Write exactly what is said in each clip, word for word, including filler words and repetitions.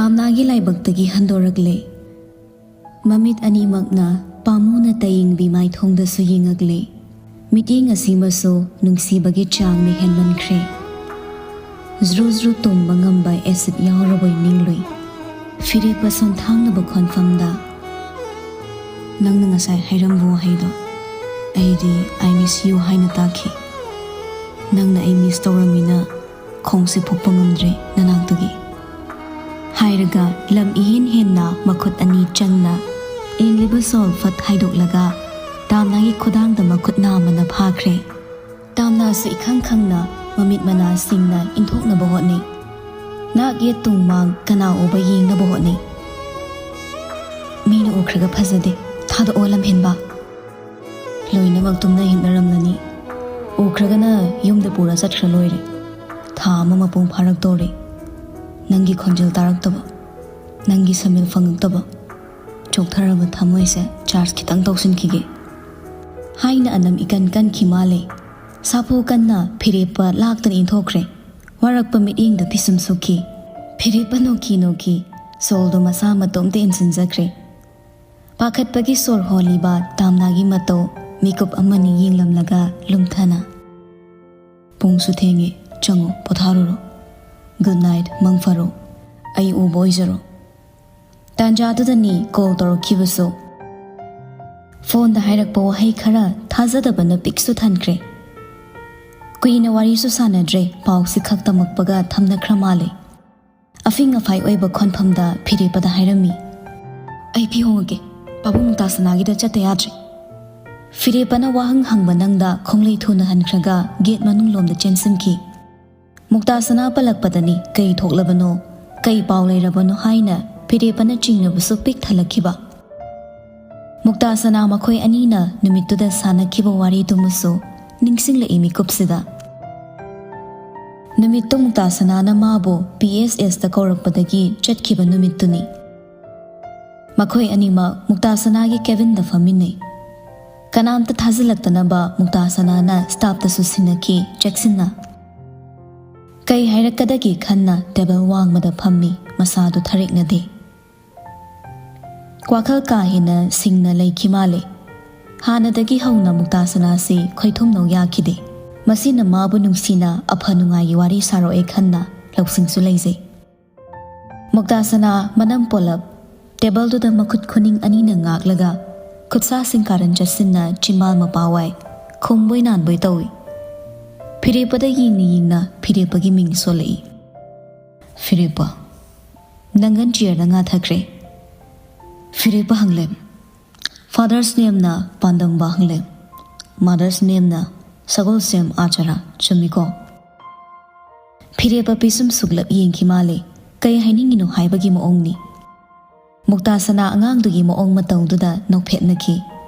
ꯇꯥꯝꯅꯥꯒꯤ ꯂꯥꯏꯕꯛꯇꯒꯤ ꯍꯟꯗꯣꯔꯛꯂꯦ꯫ ꯃꯃꯤꯠ ꯑꯅꯤꯃꯛꯅ ꯄꯥꯝꯃꯨꯅ ꯇꯌꯦꯡꯕꯤ ꯃꯥꯏꯊꯣꯡꯗꯁꯨ ꯌꯦꯡꯉꯛꯂꯦ꯫ ꯃꯤꯠꯌꯦꯡ ꯑꯁꯤꯃꯁꯨ ꯅꯨꯡꯁꯤꯕꯒꯤ ꯆꯥꯡꯅ ꯍꯦꯟꯃꯟꯈ꯭ꯔꯦ꯫ ꯖ꯭ꯔꯨ ꯖ꯭ꯔꯨ ꯇꯨꯝꯕ ꯉꯝꯕ ꯑꯦꯁꯤꯠ ꯌꯥꯎꯔꯕꯣꯏ ꯅꯤꯡꯂꯨꯏ꯫ ꯐꯤꯔꯦꯞꯄ ꯁꯣꯟꯊꯥꯡꯅꯕ ꯈꯣꯟꯐꯝꯗ, "ꯅꯪꯅ ꯉꯁꯥꯏ ꯍꯥꯏꯔꯝꯕ ꯋꯥꯍꯩꯗꯣ, ꯑꯩꯗꯤ "I miss you" ꯍꯥꯏꯅ ꯇꯥꯈꯤ꯫ ꯅꯪꯅ ꯑꯩ ꯃꯤꯁ ꯇꯧꯔꯝꯃꯤꯅ ꯈꯣꯡꯁꯦ ꯐꯨꯛꯄ ꯉꯝꯗ꯭ꯔꯦ ꯅꯅꯥꯛꯇꯒꯤ," ꯍꯥꯏꯔꯒ ꯂꯝ ꯏꯍꯦꯟ ꯍꯦꯟꯅ ꯃꯈꯨꯠ ꯑꯅꯤ ꯆꯪꯅ ꯏꯜꯂꯤꯕ ꯁꯣꯜ ꯐꯠ ꯍꯥꯏꯗꯣꯛꯂꯒ ꯇꯥꯝꯅꯥꯒꯤ ꯈꯨꯗꯥꯡꯗ ꯃꯈꯨꯠ ꯅꯥꯝꯃꯅ ꯐꯥꯈ꯭ꯔꯦ꯫ ꯇꯥꯝꯅꯥꯁꯨ ꯏꯈꯪ ꯈꯪꯅ ꯃꯃꯤꯠ ꯃꯅꯥꯁꯤꯡꯅ ꯏꯟꯊꯣꯛꯅꯕ ꯍꯣꯠꯅꯩ꯫ ꯅꯥꯛ ꯌꯦꯠ ꯇꯨꯡ ꯃꯥꯡ ꯀꯅꯥ ꯎꯕ ꯌꯦꯡꯅꯕ ꯍꯣꯠꯅꯩ꯫ "ꯃꯤꯅ ꯎꯈ꯭ꯔꯒ ꯐꯖꯗꯦ, ꯊꯥꯗꯣꯛꯑꯣ ꯂꯝꯍꯦꯟꯕ꯫ ꯂꯣꯏꯅꯃꯛ ꯇꯨꯝꯅ ꯍꯤꯞꯅꯔꯝꯂꯅꯤ꯫ ꯎꯈ꯭ꯔꯒꯅ ꯌꯨꯝꯗ ꯄꯨꯔ ꯆꯠꯈ꯭ꯔ ꯂꯣꯏꯔꯦ꯫ ꯊꯥ ꯑꯃ ꯃꯄꯨꯡ ꯐꯥꯔꯛꯇꯧꯔꯦ꯫ ꯅꯪꯒꯤ ꯈꯣꯟꯖꯦꯜ ꯇꯥꯔꯛꯇꯕ, ꯅꯪꯒꯤ ꯁꯃꯤꯜ ꯐꯪꯉꯛꯇꯕ꯫ ꯆꯣꯛꯊꯔꯕ ꯊꯃꯣꯏꯁꯦ ꯆꯥꯔꯖ ꯈꯤꯇꯪ ꯇꯧꯁꯤꯟꯈꯤꯒꯦ," ꯍꯥꯏꯅ ꯑꯅꯝ ꯏꯀꯟ ꯀꯟꯈꯤ ꯃꯥꯜꯂꯦ꯫ ꯁꯥꯐꯨ ꯀꯟꯅ ꯐꯤꯔꯦꯞꯄ ꯂꯥꯛꯇꯅ ꯏꯟꯊꯣꯛꯈ꯭ꯔꯦ꯫ ꯋꯥꯔꯛꯄ ꯃꯤꯠꯌꯦꯡꯗ ꯄꯤꯁꯨꯝ ꯁꯨꯛꯈꯤ꯫ ꯐꯤꯔꯦꯞꯄ ꯅꯣꯛꯈꯤ ꯅꯣꯛꯈꯤ, ꯁꯣꯜꯗꯣ ꯃꯁꯥ ꯃꯇꯣꯝꯇ ꯏꯟꯁꯤꯟꯖꯈ꯭ꯔꯦ꯫ ꯄꯥꯈꯠꯄꯒꯤ ꯁꯣꯔ ꯍꯣꯜꯂꯤꯕ ꯇꯥꯝꯅꯥꯒꯤ ꯃꯇꯧ ꯃꯤꯀꯨꯞ ꯑꯃꯅꯤ ꯌꯦꯡꯂꯝꯂꯒ ꯂꯨꯝꯊꯅ, "ꯄꯨꯡꯁꯨ ꯊꯦꯡꯉꯦ, ꯆꯪꯉꯣ, ꯄꯣꯊꯥꯔꯨꯔꯣ꯫ ꯒꯨꯗ ꯅꯥꯏꯠ, ꯃꯪ ꯐꯔꯣ꯫ ꯑꯩ ꯎꯕ ꯑꯣꯏꯖꯔꯣ꯫" ꯇꯥꯟꯖꯥꯗꯨꯗꯅꯤ ꯀꯣꯜ ꯇꯧꯔꯛꯈꯤꯕꯁꯨ꯫ ꯐꯣꯟꯗ ꯍꯥꯏꯔꯛꯄ ꯋꯥꯍꯩ ꯈꯔ ꯊꯥꯖꯗꯕꯅ ꯄꯤꯛꯁꯨ ꯊꯟꯈ꯭ꯔꯦ꯫ ꯀꯨꯏꯅ ꯋꯥꯔꯤꯁꯨ ꯁꯥꯟꯅꯗ꯭ꯔꯦ, ꯄꯥꯎꯁꯤ ꯈꯛ ꯇꯝꯃꯛꯄꯒ ꯊꯝꯅꯈ꯭ꯔ ꯃꯥꯜꯂꯦ꯫ ꯑꯐꯤꯡ ꯑꯐꯥꯏ ꯑꯣꯏꯕ ꯈꯣꯟꯐꯝꯗ ꯐꯤꯔꯦꯞꯄꯗ ꯍꯥꯏꯔꯝꯃꯤ, "ꯑꯩ ꯐꯤ ꯍꯣꯡꯉꯒꯦ, ꯄꯥꯕꯨꯡ ꯃꯨꯛꯇꯥꯁꯅꯥꯒꯤꯗ ꯆꯠꯇ ꯌꯥꯗ꯭ꯔꯦ꯫" ꯐꯤꯔꯦꯞꯄꯅ ꯋꯥꯍꯪ ꯍꯪꯕ ꯅꯪꯗ ꯈꯣꯡꯂꯩ ꯊꯨꯅ ꯍꯟꯈ꯭ꯔꯒ ꯒꯦꯠ ꯃꯅꯨꯡ ꯂꯣꯝꯗ ꯆꯦꯟꯁꯤꯟꯈꯤ꯫ ꯃꯨꯛꯇꯥꯁꯅꯥ ꯄꯜꯂꯛꯄꯗꯅꯤ ꯀꯩ ꯊꯣꯛꯂꯕꯅꯣ, ꯀꯩ ꯄꯥꯎ ꯂꯩꯔꯕꯅꯣ ꯍꯥꯏꯅ ꯐꯤꯔꯦꯞꯄꯅ ꯆꯤꯡꯅꯕꯁꯨ ꯄꯤꯛ ꯊꯜꯂꯛꯈꯤꯕ꯫ ꯃꯨꯛꯇꯥꯁꯅꯥ ꯃꯈꯣꯏ ꯑꯅꯤꯅ ꯅꯨꯃꯤꯠꯇꯨꯗ ꯁꯥꯟꯅꯈꯤꯕ ꯋꯥꯔꯤꯗꯨꯃꯁꯨ ꯅꯤꯡꯁꯤꯡꯂꯛꯏ ꯃꯤꯀꯨꯞꯁꯤꯗ꯫ ꯅꯨꯃꯤꯠꯇꯨ ꯃꯨꯛꯇꯥꯁꯅꯥꯅ ꯃꯥꯕꯨ ꯄꯤ ꯑꯦꯁ ꯑꯦꯁꯇ ꯀꯧꯔꯛꯄꯗꯒꯤ ꯆꯠꯈꯤꯕ ꯅꯨꯃꯤꯠꯇꯨꯅꯤ꯫ ꯃꯈꯣꯏ ꯑꯅꯤꯃꯛ ꯃꯨꯛꯇꯥꯁꯅꯥꯒꯤ ꯀꯦꯕꯤꯟꯗ ꯐꯝꯃꯤꯟꯅꯩ꯫ ꯀꯅꯥꯝꯇ ꯊꯥꯖꯤꯜꯂꯛꯇꯅꯕ ꯃꯨꯛꯇꯥꯁꯅꯥꯅ ꯁ꯭ꯇꯥꯐꯇꯁꯨ ꯁꯤꯟꯅꯈꯤ ꯆꯦꯛꯁꯤꯟꯅ꯫ ꯀꯩ ꯍꯥꯏꯔꯛꯀꯗꯒꯦ ꯈꯟꯅ ꯇꯦꯕꯜ ꯋꯥꯡꯃꯗ ꯐꯝꯃꯤ꯫ ꯃꯁꯥꯗꯨ ꯊꯔꯦꯛꯅꯗꯦ꯫ ꯋꯥꯈꯜ ꯀꯥ ꯍꯦꯟꯅ ꯁꯤꯡꯅ ꯂꯩꯈꯤ ꯃꯥꯜꯂꯦ꯫ ꯍꯥꯟꯅꯗꯒꯤ ꯍꯧꯅ ꯃꯨꯛꯇꯥꯁꯅꯥꯁꯤ ꯈꯣꯏꯊꯨꯝꯅꯧ ꯌꯥꯈꯤꯗꯦ꯫ ꯃꯁꯤꯅ ꯃꯥꯕꯨ ꯅꯨꯡꯁꯤꯅ ꯑꯐ ꯅꯨꯡꯉꯥꯏꯒꯤ ꯋꯥꯔꯤ ꯁꯥꯔꯛꯑꯦ ꯈꯟꯅ ꯂꯧꯁꯤꯡꯁꯨ ꯂꯩꯖꯩ꯫ ꯃꯨꯛꯇꯥꯁꯅꯥ ꯃꯅꯝ ꯄꯣꯂꯞ ꯇꯦꯕꯜꯗꯨꯗ ꯃꯈꯨꯠ ꯈꯨꯅꯤꯡ ꯑꯅꯤꯅ ꯉꯥꯛꯂꯒ ꯈꯨꯠꯁꯥꯁꯤꯡ ꯀꯥꯔꯟ ꯆꯠꯁꯤꯟꯅ ꯆꯤꯝꯕꯥꯜ ꯃꯄꯥ ꯋꯥꯏ ꯈꯨꯝꯕꯣꯏ ꯅꯥꯟꯕꯣꯏ ꯇꯧꯏ꯫ ꯐꯤꯔꯦꯞꯄꯗ ꯌꯦꯡꯅ ꯌꯦꯡꯅ ꯐꯤꯔꯦꯞꯄꯒꯤ ꯃꯤꯡ ꯁꯣꯜꯂꯛꯏ꯫ "ꯐꯤꯔꯦꯞꯄ, ꯅꯪꯒꯟ ꯆꯤꯌꯔꯗ ꯉꯥꯊꯈ꯭ꯔꯦ꯫ ꯐꯤꯔꯦꯞꯄ ꯍꯪꯂꯦꯝ꯫ ꯐꯥꯗꯔꯁ ꯅꯦꯝꯅ ꯄꯥꯟꯗꯝꯕ ꯍꯪꯂꯦꯝ꯫ ꯃꯥꯗꯔꯁ ꯅꯦꯝꯅ ꯁꯒꯣꯜꯁꯦꯝ ꯑꯥꯆꯥꯔꯥ, ꯆꯨꯝꯃꯤꯀꯣ?" ꯐꯤꯔꯦꯞꯄ ꯄꯤꯁꯨꯝ ꯁꯨꯛꯂꯞ ꯌꯦꯡꯈꯤ ꯃꯥꯜꯂꯦ꯫ ꯀꯩ ꯍꯥꯏꯅꯤꯡꯉꯤꯅꯣ ꯍꯥꯏꯕꯒꯤ ꯃꯑꯣꯡꯅꯤ꯫ ꯃꯨꯛꯇꯥꯁꯅꯥ ꯑꯉꯥꯡꯗꯨꯒꯤ ꯃꯑꯣꯡ ꯃꯇꯧꯗꯨꯗ ꯅꯣꯛꯐꯦꯠꯅꯈꯤ꯫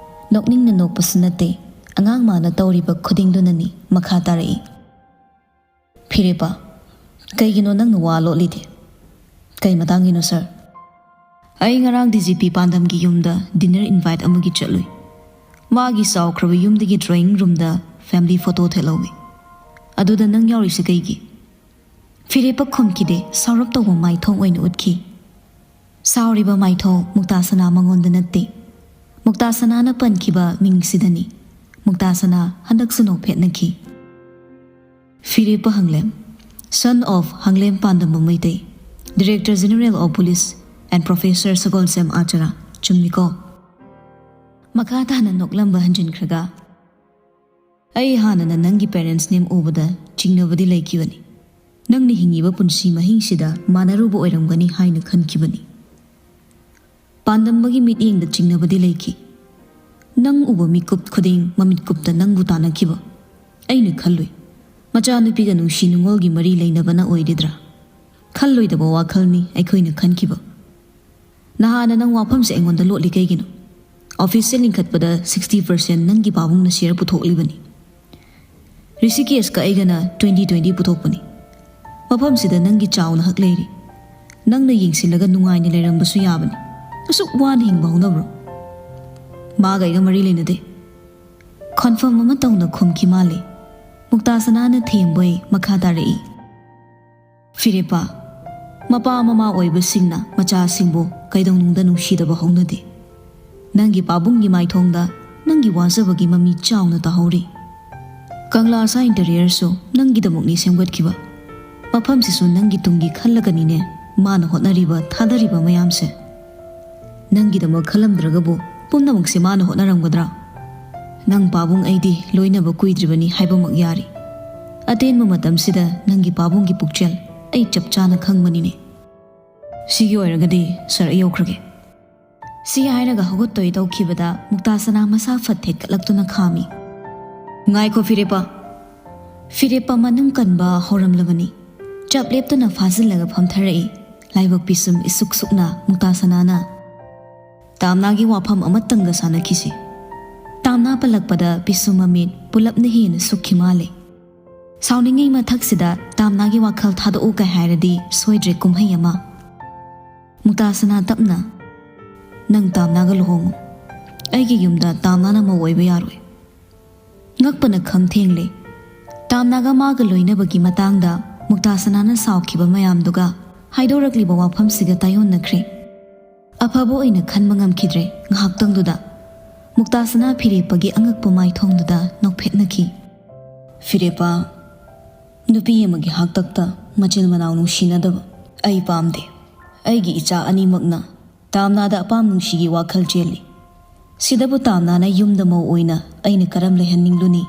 ꯅꯣꯛꯅꯤꯡꯅ ꯅꯣꯛꯄꯁꯨ ꯅꯠꯇꯦ, ꯑꯉꯥꯡ ꯃꯥꯅ ꯇꯧꯔꯤꯕ ꯈꯨꯗꯤꯡꯗꯨꯅꯅꯤ꯫ ꯃꯈꯥ ꯇꯥꯔꯛꯏ꯫ "ꯐꯤꯔꯦꯞꯄ, ꯀꯩꯒꯤꯅꯣ ꯅꯪꯅ ꯋꯥ ꯂꯣꯠꯂꯤꯗꯤ? ꯀꯩ ꯃꯇꯥꯡꯒꯤꯅꯣ, ꯁꯥꯔ?" "ꯑꯩ ꯉꯔꯥꯡ ꯗꯤ ꯖꯤ ꯄꯤ ꯄꯥꯟꯗꯝꯒꯤ ꯌꯨꯝꯗ ꯗꯤꯅꯔ ꯏꯟꯚꯥꯏꯠ ꯑꯃꯒꯤ ꯆꯠꯂꯨꯏ꯫ ꯃꯥꯒꯤ ꯆꯥꯎꯈ꯭ꯔꯕ ꯌꯨꯝꯗꯒꯤ ꯗ꯭ꯔꯣꯌꯤꯡ ꯔꯨꯝꯗ ꯐꯦꯃꯤꯂꯤ ꯐꯣꯇꯣ ꯊꯦꯠꯍꯧꯏ꯫ ꯑꯗꯨꯗ ꯅꯪ ꯌꯥꯎꯔꯤꯁꯦ ꯀꯩꯒꯤ?" ꯐꯤꯔꯦꯞꯄ ꯈꯨꯝꯈꯤꯗꯦ, ꯁꯥꯎꯔꯞ ꯇꯧꯕ ꯃꯥꯏꯊꯣꯡ ꯑꯣꯏꯅ ꯎꯠꯈꯤ꯫ ꯁꯥꯎꯔꯤꯕ ꯃꯥꯏꯊꯣꯡ ꯃꯨꯛꯇꯥꯁꯅꯥ ꯃꯉꯣꯟꯗ ꯅꯠꯇꯦ꯫ ꯃꯨꯛꯇꯥꯁꯅꯥꯅ ꯄꯟꯈꯤꯕ ꯃꯤꯡꯁꯤꯗꯅꯤ꯫ ꯃꯨꯛꯇꯥꯁꯅꯥ ꯍꯟꯗꯛꯁꯨ ꯅꯣꯛꯐꯦꯠꯅꯈꯤ꯫ "ꯐꯤꯔꯦꯞꯄ ꯍꯪꯂꯦꯝ, son of ꯍꯪꯂꯦꯝ ꯄꯥꯟꯗꯝꯕ Meitei, Director General of Police and Professor ꯁꯒꯣꯜꯁꯦꯝ ꯑꯥꯆꯥꯔꯥ, ꯆꯨꯝꯃꯤꯀꯣ?" ꯃꯈꯥ ꯇꯥꯅ ꯅꯣꯛꯂꯝꯕ ꯍꯟꯖꯤꯟꯈ꯭ꯔꯒ, "ꯑꯩ ꯍꯥꯟꯅꯅ ꯅꯪꯒꯤ ꯄꯦꯔꯦꯟꯁ ꯅꯦꯝ ꯎꯕꯗ ꯆꯤꯡꯅꯕꯗꯤ ꯂꯩꯈꯤꯕꯅꯤ꯫ ꯅꯪꯅ ꯍꯤꯡꯉꯤꯕ ꯄꯨꯟꯁꯤ ꯃꯍꯤꯡꯁꯤꯗ ꯃꯥꯟꯅꯔꯨꯕ ꯑꯣꯏꯔꯝꯒꯅꯤ ꯍꯥꯏꯅ ꯈꯟꯈꯤꯕꯅꯤ꯫ ꯄꯥꯟꯗꯝꯕꯒꯤ ꯃꯤꯠꯌꯦꯡꯗ ꯆꯤꯡꯅꯕꯗꯤ ꯂꯩꯈꯤ꯫ ꯅꯪ ꯎꯕ ꯃꯤꯀꯨꯞ ꯈꯨꯗꯤꯡ ꯃꯃꯤꯠꯀꯨꯞꯇ ꯅꯪꯕꯨ ꯇꯥꯟꯅꯈꯤꯕ꯫ ꯑꯩꯅ ꯈꯜꯂꯨꯏ, ꯃꯆꯥꯅꯨꯄꯤꯒ ꯅꯨꯡꯁꯤ ꯅꯨꯡꯉꯣꯜꯒꯤ ꯃꯔꯤ ꯂꯩꯅꯕꯅ ꯑꯣꯏꯔꯤꯗ꯭ꯔꯥ? ꯈꯜꯂꯣꯏꯗꯕ ꯋꯥꯈꯜꯅꯤ ꯑꯩꯈꯣꯏꯅ ꯈꯟꯈꯤꯕ꯫ ꯅꯍꯥꯟꯅ ꯅꯪ ꯋꯥꯐꯝꯁꯦ ꯑꯩꯉꯣꯟꯗ ꯂꯣꯠꯂꯤ ꯀꯩꯒꯤꯅꯣ? ꯑꯣꯐꯤꯁꯁꯦ ꯂꯤꯡꯈꯠꯄꯗ sixty percent ꯅꯪꯒꯤ ꯄꯥꯕꯨꯡꯅ ꯁꯤꯌꯔ ꯄꯨꯊꯣꯛꯂꯤꯕꯅꯤ꯫ ꯔꯤꯁꯤꯀꯦꯁꯀ ꯑꯩꯒꯅ twenty twenty ꯄꯨꯊꯣꯛꯄꯅꯤ꯫ ꯃꯐꯝꯁꯤꯗ ꯅꯪꯒꯤ ꯆꯥꯎꯅ ꯍꯛ ꯂꯩꯔꯤ꯫ ꯅꯪꯅ ꯌꯦꯡꯁꯤꯜꯂꯒ ꯅꯨꯡꯉꯥꯏꯅ ꯂꯩꯔꯝꯕꯁꯨ ꯌꯥꯕꯅꯤ꯫ ꯑꯁꯨꯛ ꯋꯥꯅ ꯍꯤꯡꯕ ꯍꯧꯅꯕ꯭ꯔꯣ?" "ꯃꯥꯒ ꯑꯩꯒ ꯃꯔꯤ ꯂꯩꯅꯗꯦ꯫" ꯈꯣꯟꯐꯝ ꯑꯃ ꯇꯧꯅ ꯈꯨꯝꯈꯤ ꯃꯥꯜꯂꯤ꯫ ꯃꯨꯛꯇꯥꯁꯅꯥꯅ ꯊꯦꯝꯕꯣꯏ ꯃꯈꯥ ꯇꯥꯔꯛꯏ꯫ "ꯐꯤꯔꯦꯞꯄ, ꯃꯄꯥ ꯃꯃꯥ ꯑꯣꯏꯕꯁꯤꯡꯅ ꯃꯆꯥꯁꯤꯡꯕꯨ ꯀꯩꯗꯧꯅꯨꯡꯗ ꯅꯨꯡꯁꯤꯗꯕ ꯍꯧꯅꯗꯦ꯫ ꯅꯪꯒꯤ ꯄꯥꯕꯨꯡꯒꯤ ꯃꯥꯏꯊꯣꯡꯗ ꯅꯪꯒꯤ ꯋꯥꯖꯕꯒꯤ ꯃꯃꯤ ꯆꯥꯎꯅ ꯇꯥꯍꯧꯔꯤ꯫ ꯀꯪꯂꯥ ꯁꯥ ꯏꯟꯇꯔꯤꯌꯔꯁꯨ ꯅꯪꯒꯤꯗꯃꯛꯅꯤ ꯁꯦꯝꯒꯠꯈꯤꯕ꯫ ꯃꯐꯝꯁꯤꯁꯨ ꯅꯪꯒꯤ ꯇꯨꯡꯒꯤ ꯈꯜꯂꯒꯅꯤꯅꯦ ꯃꯥꯅ ꯍꯣꯠꯅꯔꯤꯕ, ꯊꯥꯗꯔꯤꯕ ꯃꯌꯥꯝꯁꯦ꯫ ꯅꯪꯒꯤꯗꯃꯛ ꯈꯜꯂꯝꯗ꯭ꯔꯒꯕꯨ ꯄꯨꯝꯅꯃꯛꯁꯦ ꯃꯥꯅ ꯍꯣꯠꯅꯔꯝꯒꯗ꯭ꯔꯥ? ꯅꯪ ꯄꯥꯕꯨꯡ ꯑꯩꯗꯤ ꯂꯣꯏꯅꯕ ꯀꯨꯏꯗ꯭ꯔꯤꯕꯅꯤ ꯍꯥꯏꯕꯃꯛ ꯌꯥꯔꯤ꯫ ꯑꯇꯦꯟꯕ ꯃꯇꯝꯁꯤꯗ ꯅꯪꯒꯤ ꯄꯥꯕꯨꯡꯒꯤ ꯄꯨꯛꯆꯦꯜ ꯑꯩ ꯆꯞ ꯆꯥꯅ ꯈꯪꯕꯅꯤꯅꯦ꯫ ꯁꯤꯒꯤ ꯑꯣꯏꯔꯒꯗꯤ ꯁꯥꯔ, ꯑꯩ ꯌꯧꯈ꯭ꯔꯒꯦ꯫ ꯁꯤ ꯍꯥꯏꯔꯒ ꯍꯧꯒꯠꯇꯣꯏ ꯇꯧꯈꯤꯕꯗ ꯃꯨꯛꯇꯥꯁꯅꯥ ꯃꯁꯥ ꯐꯠ ꯊꯦꯛꯀꯠꯂꯛꯇꯨꯅ ꯈꯥꯝꯃꯤ꯫ ꯉꯥꯏꯈꯣ ꯐꯤꯔꯦꯞꯄ꯫ ꯐꯤꯔꯦꯞꯄ ꯃꯅꯨꯡ ꯀꯟꯕ ꯍꯧꯔꯝꯂꯕꯅꯤ꯫ ꯆꯞ ꯂꯦꯞꯇꯨꯅ ꯐꯥꯖꯤꯜꯂꯒ ꯐꯝꯊꯔꯛꯏ꯫ ꯂꯥꯏꯕꯛ ꯄꯤꯁꯨꯝ ꯏꯁꯨꯛ ꯁꯨꯛꯅ ꯃꯨꯛꯇꯥꯁꯅꯥꯅ ꯇꯥꯝꯅꯥꯒꯤ ꯋꯥꯐꯝ ꯑꯃꯇꯪꯒ ꯁꯥꯟꯅꯈꯤꯁꯤ꯫ ꯇꯥꯝꯅꯥ ꯄꯜꯂꯛꯄꯗ ꯄꯤꯁꯨꯝ ꯃꯃꯤꯠ ꯄꯨꯂꯞꯅ ꯍꯦꯟꯅ ꯁꯨꯛꯈꯤ ꯃꯥꯜꯂꯦ꯫ ꯁꯥꯎꯅꯤꯡꯉꯩ ꯃꯊꯛꯁꯤꯗ ꯇꯥꯝꯅꯥꯒꯤ ꯋꯥꯈꯜ ꯊꯥꯗꯣꯛꯎ ꯀꯩ ꯍꯥꯏꯔꯗꯤ ꯁꯣꯏꯗ꯭ꯔꯦ ꯀꯨꯝꯍꯩ ꯑꯃ꯫ ꯃꯨꯛꯇꯥꯁꯅꯥ ꯇꯞꯅ, "ꯅꯪ ꯇꯥꯝꯅꯥꯒ ꯂꯨꯍꯣꯡꯉꯨ꯫ ꯑꯩꯒꯤ ꯌꯨꯝꯗ ꯇꯥꯝꯅꯥꯅ ꯃꯧ ꯑꯣꯏꯕ ꯌꯥꯔꯣꯏ꯫" ꯉꯛꯄꯅ ꯈꯝ ꯊꯦꯡꯂꯦ꯫ ꯇꯥꯝꯅꯥꯒ ꯃꯥꯒ ꯂꯣꯏꯅꯕꯒꯤ ꯃꯇꯥꯡꯗ ꯃꯨꯛꯇꯥꯁꯅꯥꯅ ꯁꯥꯎꯈꯤꯕ ꯃꯌꯥꯝꯗꯨꯒ ꯍꯥꯏꯗꯣꯔꯛꯂꯤꯕ ꯋꯥꯐꯝꯁꯤꯒ ꯇꯥꯏꯌꯣꯟꯅꯈ꯭ꯔꯦ꯫ ꯑꯐꯕ ꯑꯣꯏꯅ ꯈꯟꯕ ꯉꯝꯈꯤꯗ꯭ꯔꯦ ꯉꯥꯏꯍꯥꯛꯇꯪꯗꯨꯗ꯫ ꯃꯨꯛꯇꯥꯁꯅꯥ ꯐꯤꯔꯦꯞꯄꯒꯤ ꯑꯉꯛꯄ ꯃꯥꯏꯊꯣꯡꯗꯨꯗ ꯅꯣꯛꯐꯦꯠꯅꯈꯤ꯫ "ꯐꯤꯔꯦꯞꯄ, ꯅꯨꯄꯤ ꯑꯃꯒꯤ ꯍꯥꯛꯇꯛꯇ ꯃꯆꯤꯟ ꯃꯅꯥꯎ ꯅꯨꯡꯁꯤꯅꯗꯕ ꯑꯩ ꯄꯥꯝꯗꯦ꯫ ꯑꯩꯒꯤ ꯏꯆꯥ ꯑꯅꯤꯃꯛꯅ ꯇꯥꯝꯅꯥꯗ ꯑꯄꯥꯝ ꯅꯨꯡꯁꯤꯒꯤ ꯋꯥꯈꯜ ꯆꯦꯜꯂꯤ꯫ ꯁꯤꯗꯕꯨ ꯇꯥꯝꯅꯥꯅ ꯌꯨꯝꯗ ꯃꯧ ꯑꯣꯏꯅ ꯑꯩꯅ ꯀꯔꯝ ꯂꯩꯍꯟꯅꯤꯡꯂꯨꯅꯤ?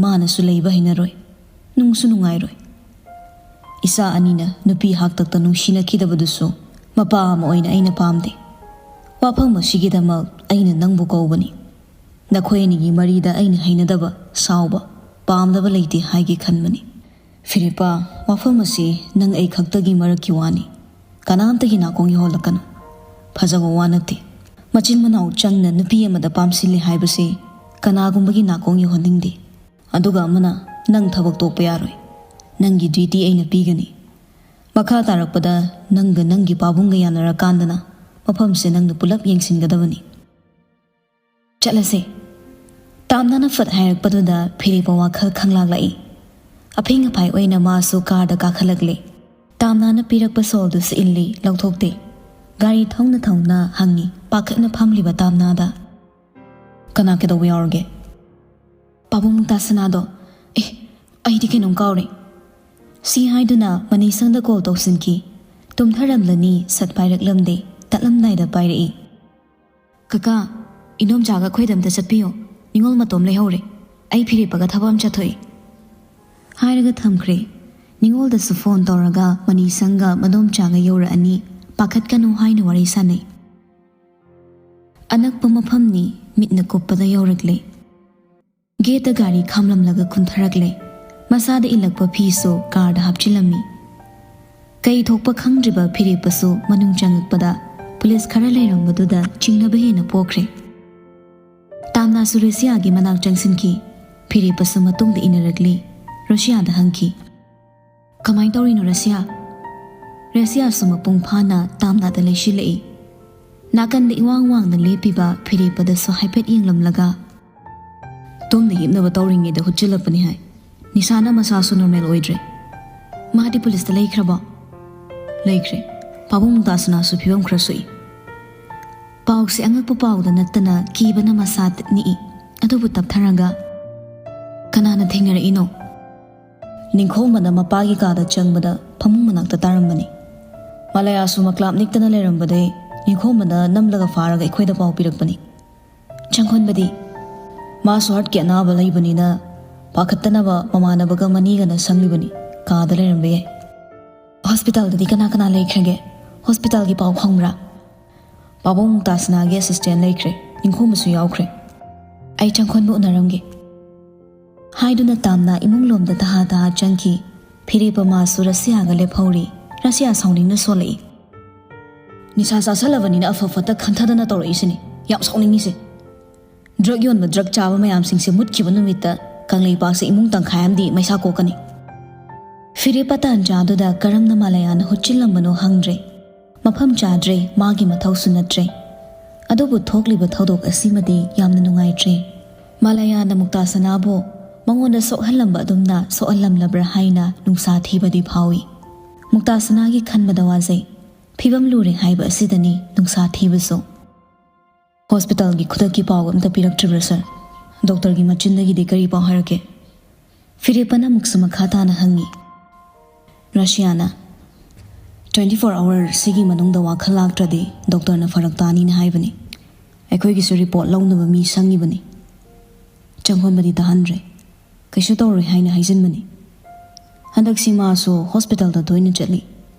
ꯃꯥꯅꯁꯨ ꯂꯩꯕ ꯍꯩꯅꯔꯣꯏ, ꯅꯨꯡꯁꯨ ꯅꯨꯡꯉꯥꯏꯔꯣꯏ꯫ ꯏꯆꯥ ꯑꯅꯤꯅ ꯅꯨꯄꯤ ꯍꯥꯛꯇꯛꯇ ꯅꯨꯡꯁꯤꯅꯈꯤꯗꯕꯗꯨꯁꯨ ꯃꯄꯥ ꯑꯃ ꯑꯣꯏꯅ ꯑꯩꯅ ꯄꯥꯝꯗꯦ꯫ ꯋꯥꯐꯝ ꯑꯁꯤꯒꯤꯗꯃꯛ ꯑꯩꯅ ꯅꯪꯕꯨ ꯀꯧꯕꯅꯤ꯫ ꯅꯈꯣꯏ ꯑꯅꯤꯒꯤ ꯃꯔꯤꯗ ꯑꯩꯅ ꯍꯩꯅꯗꯕ, ꯁꯥꯎꯕ, ꯄꯥꯝꯗꯕ ꯂꯩꯇꯦ ꯍꯥꯏꯒꯦ ꯈꯟꯕꯅꯤ꯫ ꯐꯤꯔꯦꯞꯄ, ꯋꯥꯐꯝ ꯑꯁꯤ ꯅꯪ ꯑꯩ ꯈꯛꯇꯒꯤ ꯃꯔꯛꯀꯤ ꯋꯥꯅꯤ꯫ ꯀꯅꯥꯝꯇꯒꯤ ꯅꯥꯀꯣꯡ ꯌꯧꯍꯜꯂꯛꯀꯅꯨ꯫ ꯐꯖꯕ ꯋꯥ ꯅꯠꯇꯦ꯫ ꯃꯆꯤꯟ ꯃꯅꯥꯎ ꯆꯪꯅ ꯅꯨꯄꯤ ꯑꯃꯗ ꯄꯥꯝꯁꯤꯜꯂꯤ ꯍꯥꯏꯕꯁꯤ ꯀꯅꯥꯒꯨꯝꯕꯒꯤ ꯅꯥꯀꯣꯡ ꯌꯧꯍꯟꯅꯤꯡꯗꯦ꯫ ꯑꯗꯨꯒ ꯑꯃꯅ, ꯅꯪ ꯊꯕꯛ ꯇꯣꯛꯄ ꯌꯥꯔꯣꯏ꯫ ꯅꯪꯒꯤ ꯗ꯭ꯌꯨꯇꯤ ꯑꯩꯅ ꯄꯤꯒꯅꯤ꯫ ꯃꯈꯥ ꯇꯥꯔꯛꯄꯗ ꯅꯪꯒ ꯅꯪꯒꯤ ꯄꯥꯕꯨꯡꯒ ꯌꯥꯅꯔꯀꯥꯟꯗꯅ ꯃꯐꯝꯁꯦ ꯅꯪꯅ ꯄꯨꯂꯞ ꯌꯦꯡꯁꯤꯟꯒꯗꯕꯅꯤ꯫ ꯆꯠꯂꯁꯦ꯫" ꯇꯥꯝꯅꯥꯅ ꯐꯠ ꯍꯥꯏꯔꯛꯄꯗꯨꯗ ꯐꯤꯔꯦꯞꯄ ꯋꯥꯈꯜ ꯈꯪꯂꯥꯛꯂꯛꯏ꯫ ꯑꯐꯤꯡ ꯑꯐꯥꯏ ꯑꯣꯏꯅ ꯃꯥꯁꯨ ꯀꯥꯔꯗ ꯀꯥꯈꯠꯂꯛꯂꯦ꯫ ꯇꯥꯝꯅꯥꯅ ꯄꯤꯔꯛꯄ ꯁꯣꯜꯗꯨꯁꯨ ꯏꯜꯂꯤ, ꯂꯧꯊꯣꯛꯇꯦ꯫ ꯒꯥꯔꯤ ꯊꯧꯅ ꯊꯧꯅ ꯍꯪꯉꯤ ꯄꯥꯈꯠꯅ ꯐꯝꯂꯤꯕ ꯇꯥꯝꯅꯥꯗ꯫ "ꯀꯅꯥ ꯀꯩꯗꯧꯕ ꯌꯥꯎꯔꯒꯦ?" "ꯄꯥꯕꯨꯡ ꯃꯨꯛꯇꯥꯁꯅꯥꯗꯣ꯫ ꯑꯦ, ꯑꯩꯗꯤ ꯀꯩꯅꯣꯝ ꯀꯥꯎꯔꯦ꯫" ꯁꯤ ꯍꯥꯏꯗꯨꯅ ꯃꯅꯤꯁꯪꯗ ꯀꯣꯜ ꯇꯧꯁꯤꯟꯈꯤ꯫ ꯇꯨꯝꯊꯔꯝꯂꯅꯤ, ꯁꯠ ꯄꯥꯏꯔꯛꯂꯝꯗꯦ꯫ ꯇꯠꯂꯝꯗꯥꯏꯗ ꯄꯥꯏꯔꯛꯏ꯫ "ꯀꯀꯥ, ꯏꯅꯣꯝꯆꯥꯒ ꯑꯩꯈꯣꯏꯗ ꯑꯝꯇ ꯆꯠꯄꯤꯌꯣ꯫ ꯅꯤꯉꯣꯜ ꯃꯇꯣꯝ ꯂꯩꯍꯧꯔꯦ꯫ ꯑꯩ ꯐꯤꯔꯦꯞꯄꯒ ꯊꯕꯛ ꯑꯃ ꯆꯠꯊꯣꯛꯏ," ꯍꯥꯏꯔꯒ ꯊꯝꯈ꯭ꯔꯦ꯫ ꯅꯤꯉꯣꯜꯗꯁꯨ ꯐꯣꯟ ꯇꯧꯔꯒ ꯃꯅꯤꯁꯪꯒ ꯃꯗꯣꯝꯆꯥꯒ ꯌꯧꯔꯛꯑꯅꯤ, ꯄꯥꯈꯠꯀꯅꯨ ꯍꯥꯏꯅ ꯋꯥꯔꯤ ꯁꯥꯟꯅꯩ꯫ ꯑꯅꯛꯄ ꯃꯐꯝꯅꯤ, ꯃꯤꯠꯅ ꯀꯨꯞꯄꯗ ꯌꯧꯔꯛꯂꯦ꯫ ꯒꯦꯠꯇ ꯒꯥꯔꯤ ꯈꯥꯝꯂꯝꯂꯒ ꯀꯨꯝꯊꯔꯛꯂꯦ꯫ ꯃꯁꯥꯗ ꯏꯜꯂꯛꯄ ꯐꯤꯁꯨ ꯀꯥꯔꯗ ꯍꯥꯞꯆꯤꯜꯂꯝꯃꯤ꯫ ꯀꯩ ꯊꯣꯛꯄ ꯈꯪꯗ꯭ꯔꯤꯕ ꯐꯤꯔꯦꯞꯄꯁꯨ ꯃꯅꯨꯡ ꯆꯪꯉꯛꯄꯗ ꯄꯨꯂꯤꯁ ꯈꯔ ꯂꯩꯔꯝꯕꯗꯨꯗ ꯆꯤꯡꯅꯕ ꯍꯦꯟꯅ ꯄꯣꯛꯈ꯭ꯔꯦ꯫ ꯇꯥꯝꯅꯥꯁꯨ ꯔꯁꯤꯌꯥꯒꯤ ꯃꯅꯥꯛ ꯆꯪꯁꯤꯟꯈꯤ꯫ ꯐꯤꯔꯦꯞꯄꯁꯨ ꯃꯇꯨꯡꯗ ꯏꯟꯅꯔꯛꯂꯤ꯫ ꯔꯁꯤꯌꯥꯗ ꯍꯪꯈꯤ, "ꯀꯃꯥꯏꯅ ꯇꯧꯔꯤꯅꯣ ꯔꯁꯤꯌꯥ?" ꯔꯁꯤꯌꯥꯁꯨ ꯃꯄꯨꯡ ꯐꯥꯅ ꯇꯥꯝꯅꯥꯗ ꯂꯩꯁꯤꯜꯂꯛꯏ꯫ ꯅꯥꯀꯟꯗ ꯏꯋꯥꯡ ꯋꯥꯡꯅ ꯂꯦꯞꯄꯤꯕ ꯐꯤꯔꯦꯞꯄꯗꯁꯨ ꯍꯥꯏꯐꯦꯠ ꯌꯦꯡꯂꯝꯂꯒ, "ꯇꯨꯝꯅ ꯍꯤꯞꯅꯕ ꯇꯧꯔꯤꯉꯩꯗ ꯍꯨꯠꯆꯤꯜꯂꯛꯄꯅꯤ ꯍꯥꯏ꯫ ꯅꯤꯁꯥꯅ ꯃꯁꯥꯁꯨ ꯅꯣꯔꯃꯦꯜ ꯑꯣꯏꯗ꯭ꯔꯦ꯫" "ꯃꯥꯗꯤ ꯄꯨꯂꯤꯁꯇ ꯂꯩꯈ꯭ꯔꯕꯣ?" "ꯂꯩꯈ꯭ꯔꯦ꯫ ꯄꯥꯕꯨꯡ ꯃꯨꯛꯇꯥꯁꯅꯥꯁꯨ ꯐꯤꯕꯝ ꯈꯔ ꯁꯣꯛꯏ꯫" ꯄꯥꯎꯁꯦ ꯑꯉꯛꯄ ꯄꯥꯎꯗ ꯅꯠꯇꯅ ꯀꯤꯕꯅ ꯃꯁꯥ ꯅꯤꯛꯏ꯫ ꯑꯗꯨꯕꯨ ꯇꯞꯊꯔꯒ, "ꯀꯅꯥꯅ ꯊꯦꯡꯅꯔꯛꯏꯅꯣ?" "ꯅꯤꯡꯈꯣꯝꯕꯅ ꯃꯄꯥꯒꯤ ꯀꯥꯗ ꯆꯪꯕꯗ ꯐꯃꯨꯡ ꯃꯅꯥꯛꯇ ꯇꯥꯔꯝꯕꯅꯤ꯫ ꯃꯥꯂꯌꯥꯁꯨ ꯃꯀ꯭ꯂꯥꯞ ꯅꯤꯛꯇꯅ ꯂꯩꯔꯝꯕꯗꯩ ꯅꯤꯡꯈꯣꯝꯕꯅ ꯅꯝꯂꯒ ꯐꯥꯔꯒ ꯑꯩꯈꯣꯏꯗ ꯄꯥꯎ ꯄꯤꯔꯛꯄꯅꯤ꯫" "ꯆꯪꯈꯣꯟꯕꯗꯤ?" "ꯃꯥꯁꯨ ꯍꯥꯔꯠꯀꯤ ꯑꯅꯥꯕ ꯂꯩꯕꯅꯤꯅ ꯄꯥꯈꯠꯇꯅꯕ ꯃꯃꯥꯟꯅꯕꯒ ꯃꯅꯤꯒꯅ ꯁꯪꯂꯤꯕꯅꯤ꯫ ꯀꯥꯗ ꯂꯩꯔꯝꯕ ꯌꯥꯏ꯫" "ꯍꯣꯁꯄꯤꯇꯥꯜꯗꯗꯤ ꯀꯅꯥ ꯀꯅꯥ ꯂꯩꯈ꯭ꯔꯒꯦ? ꯍꯣꯁꯄꯤꯇꯥꯜꯒꯤ ꯄꯥꯎ ꯈꯪꯕ꯭ꯔꯥ?" "ꯄꯥꯕꯨꯡ ꯃꯨꯛꯇꯥꯁꯅꯥꯒꯤ ꯑꯦꯁꯤꯁꯇꯦꯟ ꯂꯩꯈ꯭ꯔꯦ, ꯅꯤꯡꯈꯣꯝꯕꯁꯨ ꯌꯥꯎꯈ꯭ꯔꯦ꯫ ꯑꯩ ꯆꯪꯈꯣꯟꯕ ꯎꯅꯔꯝꯒꯦ," ꯍꯥꯏꯗꯨꯅ ꯇꯥꯝꯅꯥ ꯏꯃꯨꯡ ꯂꯣꯝꯗ ꯇꯍꯥ ꯇꯍꯥ ꯆꯪꯈꯤ꯫ ꯐꯤꯔꯦꯞꯄ ꯃꯥꯁꯨ ꯔꯁꯤꯌꯥꯒ ꯂꯦꯞꯍꯧꯔꯤ꯫ ꯔꯁꯤꯌꯥ ꯁꯥꯎꯅꯤꯡꯅ ꯁꯣꯜꯂꯛꯏ꯫ "ꯅꯤꯁꯥ ꯆꯥꯁꯜꯂꯕꯅꯤꯅ ꯑꯐ ꯐꯠꯇ ꯈꯟꯊꯗꯅ ꯇꯧꯔꯛꯏꯁꯤꯅꯤ ꯌꯥꯝ ꯁꯥꯎꯅꯤꯡꯉꯤꯁꯦ꯫ ꯗ꯭ꯔꯒ ꯌꯣꯟꯕ ꯗ꯭ꯔꯒ ꯆꯥꯕ ꯃꯌꯥꯝꯁꯤꯡꯁꯦ ꯃꯨꯠꯈꯤꯕ ꯅꯨꯃꯤꯠꯇ ꯀꯪꯂꯩꯄꯥꯛꯁꯦ ꯏꯃꯨꯡ ꯇꯪꯈꯥꯏ ꯑꯃꯗꯤ ꯃꯩꯁꯥ ꯀꯣꯛꯀꯅꯤ꯫" ꯐꯤꯔꯦꯞꯄ ꯇꯥꯟꯖꯥꯗꯨꯗ ꯀꯔꯝꯅ ꯃꯥꯂꯌꯥꯅ ꯍꯨꯠꯆꯤꯜꯂꯝꯕꯅꯣ ꯍꯪꯗ꯭ꯔꯦ꯫ ꯃꯐꯝ ꯆꯥꯗ꯭ꯔꯦ, ꯃꯥꯒꯤ ꯃꯊꯧꯁꯨ ꯅꯠꯇ꯭ꯔꯦ꯫ ꯑꯗꯨꯕꯨ ꯊꯣꯛꯂꯤꯕ ꯊꯧꯗꯣꯛ ꯑꯁꯤꯃꯗꯤ ꯌꯥꯝꯅ ꯅꯨꯡꯉꯥꯏꯇ꯭ꯔꯦ꯫ ꯃꯥꯂꯌꯥꯅ ꯃꯨꯛꯇꯥꯁꯅꯥꯕꯨ ꯃꯉꯣꯟꯗ ꯁꯣꯛꯍꯜꯂꯝꯕ ꯑꯗꯨꯝꯅ ꯁꯣꯛꯍꯜꯂꯝꯂꯕ꯭ꯔꯥ ꯍꯥꯏꯅ ꯅꯨꯡꯁꯥ ꯊꯤꯕꯗꯤ ꯐꯥꯎꯏ꯫ ꯃꯨꯛꯇꯥꯁꯅꯥꯒꯤ ꯈꯟꯕꯗ ꯋꯥꯖꯩ꯫ ꯐꯤꯕꯝ ꯂꯨꯔꯦ ꯍꯥꯏꯕ ꯑꯁꯤꯗꯅꯤ ꯅꯨꯡꯁꯥ ꯊꯤꯕꯁꯨ꯫ ꯍꯣꯁꯄꯤꯇꯥꯜꯒꯤ ꯈꯨꯗꯛꯀꯤ ꯄꯥꯎ ꯑꯝꯇ ꯄꯤꯔꯛꯇ꯭ꯔꯤꯕ꯭ꯔꯥ, ꯁꯥꯔ? ꯗꯣꯛꯇꯔꯒꯤ ꯃꯆꯤꯟꯗꯒꯤꯗꯤ ꯀꯔꯤ ꯄꯥꯎ ꯍꯥꯏꯔꯛꯀꯦ? ꯐꯤꯔꯦꯞꯄꯅ ꯑꯃꯨꯛꯁꯨ ꯃꯈꯥ ꯇꯥꯅ ꯍꯪꯉꯤ꯫ ꯔꯁꯤꯌꯥꯅ, "ꯇ꯭ꯋꯦꯟꯇꯤ ꯐꯣꯔ ꯑꯋꯥꯔ ꯁꯤꯒꯤ ꯃꯅꯨꯡꯗ ꯋꯥꯈꯜ ꯂꯥꯛꯇ꯭ꯔꯗꯤ ꯗꯣꯛꯇꯔꯅ ꯐꯔꯛ ꯇꯥꯅꯤꯅ ꯍꯥꯏꯕꯅꯤ꯫ ꯑꯩꯈꯣꯏꯒꯤꯁꯨ ꯔꯤꯄꯣꯔꯠ ꯂꯧꯅꯕ ꯃꯤ ꯁꯪꯉꯤꯕꯅꯤ꯫ ꯆꯪꯍꯣꯟꯕꯗꯤ ꯇꯥꯍꯟꯗ꯭ꯔꯦ꯫ ꯀꯩꯁꯨ ꯇꯧꯔꯣꯏ ꯍꯥꯏꯅ ꯍꯥꯏꯖꯤꯟꯕꯅꯤ꯫ ꯍꯟꯗꯛꯁꯤ ꯃꯥꯁꯨ ꯍꯣꯁꯄꯤꯇꯥꯜꯗ ꯇꯣꯏꯅ ꯆꯠꯂꯤ꯫